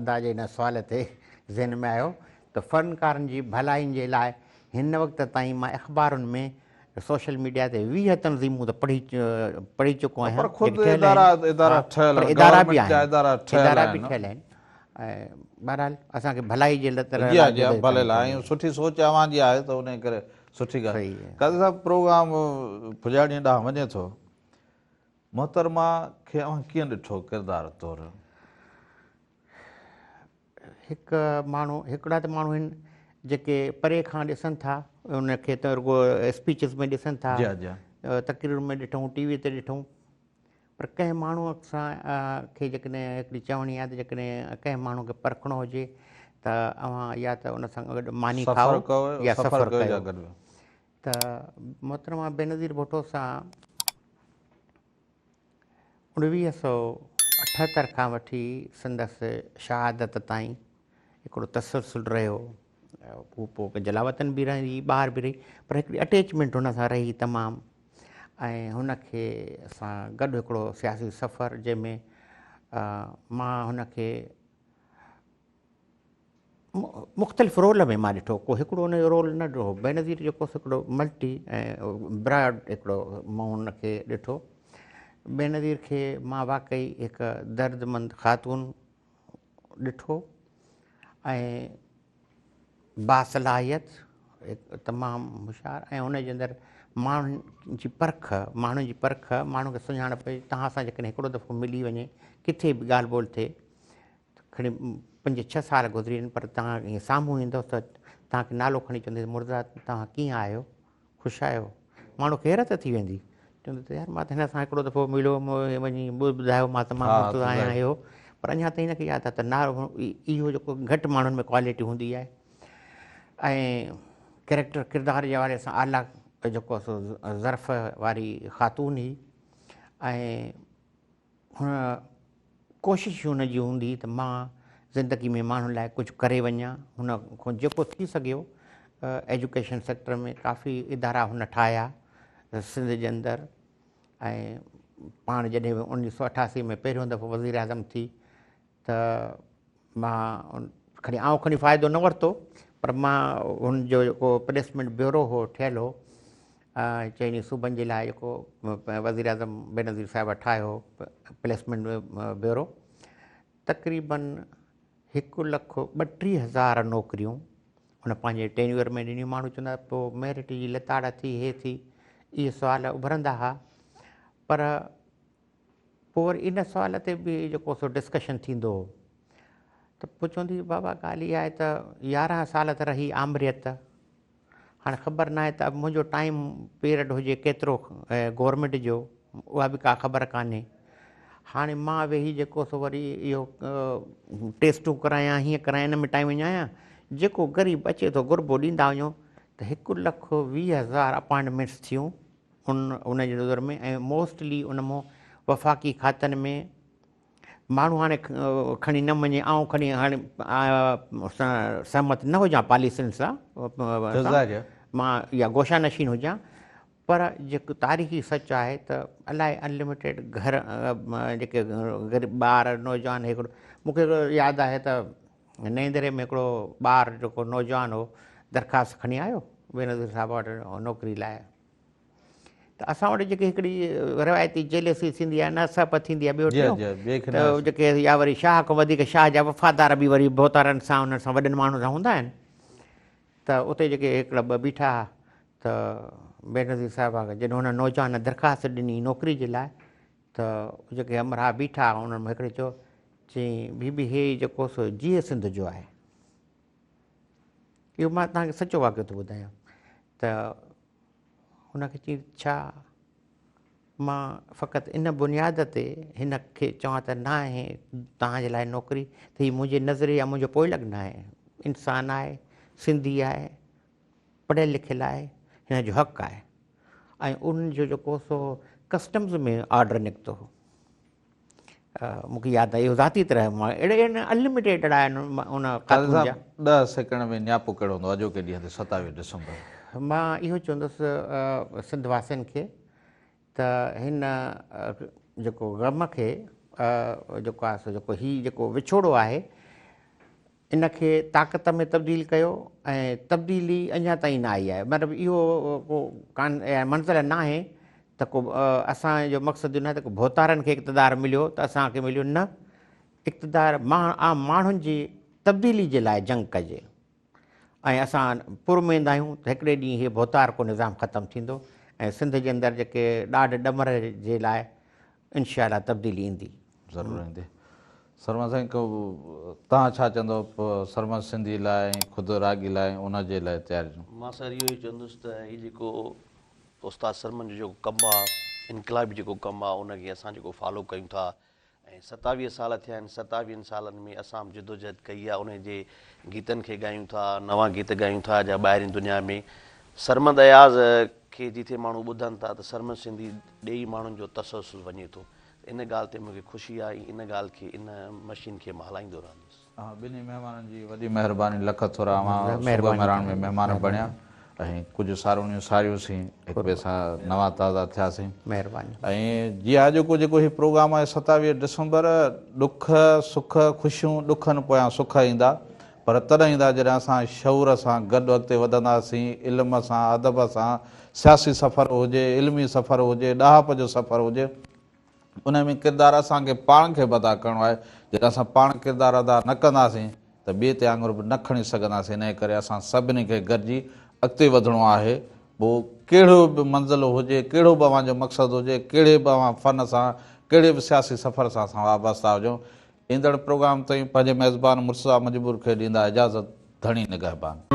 C: ادا جي ان سوال تي ذهن ۾ آيو ته فنڪارن جي ڀلائين جي لاء هن وقت تائين مان اخبارن ۾ سوشل ميڊيا تي 20 تنظيمون ته پڙهي پڙهي چڪو آهيان
A: پر خود ادارا ادارا ٺهيل آهن
C: ادارا به آهن ادارا به ٺهيل آهن ۽ بهرحال اسان کي ڀلائي جي
A: طرح جي ها جي ها ڀلي لاء ۽ سٺي سوچ اوهان جي آهي ته انهي ڪري سٺي ڳالهه قاضي صاحب پروگرام پڄاڻي ڏانهن وڃي ٿو محترمه کي اوهان ڪيئن ڏٺو ڪردار طور؟
C: هڪ ماڻهو هڪڙا ته ماڻهو آهن جيڪي پري کان ڏسن ٿا ان کي ته رڳو اسپيچز ۾ ڏسن ٿا تقريرن ۾ ڏٺون ٽي وي تي ڏٺون پر ڪنهن ماڻهوء سان کي جيڪڏهن هڪڙي چوڻي آهي ته جيڪڏهن ڪنهن ماڻهوء کي پرکڻو هجي ته اوهان يا ته ان سان گڏ ماني کائو يا سفر ڪيو ته محترمه بينظير ڀٽو سان 1978 کان وٺي سندس شهادت تائين هڪڙو تسلسل رهيو. هو پوء جلاوطن به رهي ٻاهر به رهي پر هڪڙي اٽيچمينٽ هن سان رهي تمام ۽ هن کي سان گڏ هڪڙو سياسي سفر جنهن ۾ مان هن کي مختلف رول ۾ مان ڏٺو ڪو هڪڙو هن جو رول نه ڏٺو بينظير جيڪو هڪڙو ملٽي ۽ براڊ هڪڙو مون هن کي ڏٺو بينظير کي مان واقعي هڪ دردمند خاتون ڏٺو ۽ باصلاحيت هڪ تمام هوشيار ۽ ان جي اندر ماڻهن جي پرک ماڻهن جي پرک ماڻهن کي سڃاڻپ توهان سان جيڪڏهن هڪڙو دفعو ملي وڃي ڪٿي به ڳالهه ٻولهه ٿئي کڻي پنج ڇهه سال گذري وڃن پر توهان ائين سامهون ايندو ته توهان کي نالو کڻي چوندي مرزا توهان ڪيئن آهيو خوش آهيو؟ ماڻهو کي حيرت ٿي ويندي. چوندو ته يار مان ته هن سان هڪڙو دفعو مليو هوم وڃي ٻڌايو مان ته مان مرتضيٰ آهيان اهو پر اڃا تائين هن کي ياد آهي ته نه اهو جيڪو گهٽ ماڻهن ۾ ڪوالٽي هوندي آهي ۽ ڪريڪٽر ڪردار جي حوالي سان اعليٰ جيڪو سو ظرف واري خاتون هئي ۽ هن ڪوشش هن جي هوندي ته مان زندگي ۾ ماڻهن لاء ڪجهه ڪري وڃان. هن کان جيڪو ٿي سگهيو ايجوڪيشن سيڪٽر ۾ ڪافي ادارا هن ٺاهيا سنڌ جي اندر ۽ پاڻ جڏهن به 1988 ۾ پهريون دفعو وزير اعظم ٿي ته مان کڻي آئون کڻي فائدو نه ورتو پر مان هن جو جيڪو پليسمينٽ بيورو هو ٺهيل هو چئني صوبن جي لاء جيڪو وزير اعظم بينظير صاحب ٺاهيو هو پليسمينٽ بيورو تقريبن هڪ لک ٻٽيهه هزار نوڪريون هن پنهنجي ٽينيور ۾ ڏنيون ماڻهو چوندا پوء ميرٽ جي لتاڙ ٿي هي ٿي اهي سوال اڀرندا هئا پر پوء وري ان سوال تي به جيڪو سو ڊسڪشن ٿيندو هو ته پوء چوندي هئي بابا ڳالهه اها آهي ته يارهن سال ته رهي آمريت هاڻي خبر ناهي ته منهنجو ٽائيم پيرڊ هجي ڪيترو گورنمينٽ جو اها به ڪا خبر ڪانهي هاڻي مان ويهي جيڪو سو وري اهو ٽيسٽون ڪرايان هيئن ڪرايان ان ۾ ٽائيم وڃايان جيڪو غريب اچي ٿو گهربو ڏيندا وڃو ته هڪ لک 20,000 اپائنٽمينٽس ٿيون. ان ان جي نظر ۾ ۽ موسٽلي ان مون وفاقي کاتن ۾ ماڻهو هاڻي کڻي نه مڃي آئون کڻي هاڻي سهمت نه هجان پاليسين سان مان يا گوشا نشين هجان پر جيڪو تاريخي سچ آهي ته الائي انلميٽيڊ گهر جيڪي غريب ٻار نوجوان هڪڙو مون کي ياد آهي ته نئين دري ۾ هڪڙو ٻار جيڪو نوجوان هو درخواست کڻي آيو بينظير صاحب وٽ نوڪري لاء ته اسان وٽ جيڪي هڪڙي روايتي جيلسي ٿيندي آهي نه سهپ ٿيندي آهي ٻيو ٽيون ته جيڪي يا وري شاهه کان وڌيڪ شاهه جا وفادار به وري ڀوتارن سان انهن سان وڏن ماڻهن سان هوندا آهن ته اتي جيڪي هڪڙا ٻه بيٺا ها ته بينظير صاحبه کي جڏهن هن نوجوان درخواست ڏني نوڪري جي لاء ته جيڪي همراهه بيٺا ها انهن مان هڪڙي چيو چيائين بي بي هي جيڪو سو جيئي سنڌ جو آهي. اهو مان توهان کي سچو واقعو ٿو ٻڌايان ته هن کي چيائين ڇا مان فقط ان بنياد تي هن کي چوان ته نه آهي توهان جي لاء نوڪري ته هي منهنجي نظريي يا منهنجو پوئلڳ نه آهي انسان آهي سنڌي آهي پڙهيل لکيل آهي هن جو حق آهي ۽ ان جو جيڪو سو ڪسٽمز ۾ آرڊر نڪتو هو مون کي ياد آهي اهو ذاتي طرح مان اهڙي انلميٽيڊ اهڙا آهن ان
A: قاضي صاحب 10 سيڪنڊ ۾ نياپو ڪهڙو هوندو اڄوڪي ڏينهن تي 27 ڊسمبر؟
C: مان اهو چوندس سنڌ واسين کي ته هن جيڪو غم کي جيڪو آهي سو جيڪو هي جيڪو وڇوڙو آهي ان کي طاقت ۾ تبديل ڪيو ۽ تبديلي اڃا تائين نه آئي آهي مطلب اهو ڪو ڪان منزل ناهي ته ڪو اسان جو مقصد اهو ناهي ته ڪو ڀوتارن کي اقتدار مليو ته اسان کي مليو نه اقتدار عام ماڻهن جي تبديلي جي لاء جنگ ڪجي ۽ اسان پراميد آهيون ته هڪڙي ڏينهن هي ڀوتارڪو نظام ختم ٿيندو ۽ سنڌ جي اندر جيڪي ڏاڍ ڏمر جي لاء انشاء الله تبديلي ايندي.
A: ضرور ايندي. سرمد سائين توهان ڇا چوندؤ سرمد سنڌي لاء ۽ خود راڳي لاء ۽ ان جي لاء تياريون.
B: مان سر اهو ئي چوندس ته هي جيڪو استاد سرمد جو جيڪو ڪم آ انقلابي جيڪو ڪم آ ان کي اسان جيڪو فالو ڪيون ٿا ۽ 27 سال ٿيا آهن ستاويهن سالن ۾ اسان به جدوجهد ڪئي آ انهي جي گيتن کي ڳايون ٿا نوان گيت ڳايون ٿا جا ٻاهرين دنيا ۾ سرمد اياز کي جتي ماڻهو ٻڌن ٿا ته سرمد سنڌي ڏي ماڻهن جو تسلسل وڃي ٿو ته ان ڳالهه تي مون کي خوشي آهي ۽ ان ڳالهه کي ان مشين کي مان هلائيندو رهندس.
A: اوهان ٻنهي مهمانن جي وڏي مهرباني لک ٿورا اوهان صبح مهراڻ ۾ مهمان بڻيا ۽ ڪجهه ساروڻيون ساريون سين هڪ ٻئي سان نوان تازا ٿياسين ۽ جي اڄوڪو جيڪو هي پروگرام آهي 27 ڊسمبر ڏک سک خوشيون ڏکن پويان سک ايندا پر تڏهن ايندا جڏهن اسان شعور سان گڏ اڳتي وڌنداسين، علم سان، ادب سان، سياسي سفر هجي، علمي سفر هجي، ڏاهپ جو سفر هجي، انهي ۾ ڪردار اسان کي پاڻ کي به ادا ڪرڻو آهي، جڏهن اسان پاڻ ڪردار ادا نه ڪنداسين ته ٻئي تي آڱر به نه کڻي سگهنداسين، انهي ڪري اسان سڀني کي گڏجي اڳتي وڌڻو آهي، پوء ڪهڙو به منزل هجي، ڪهڙو به اوهان جو مقصد هجي، ڪهڙي به اوهان فن سان، ڪهڙي به سياسي سفر سان اسان وابسته هجون، ايندڙ پروگرام تائين پنهنجي ميزبان مرتضيٰ مجبور کي ڏيندا اجازت ڌڻي نگهبان.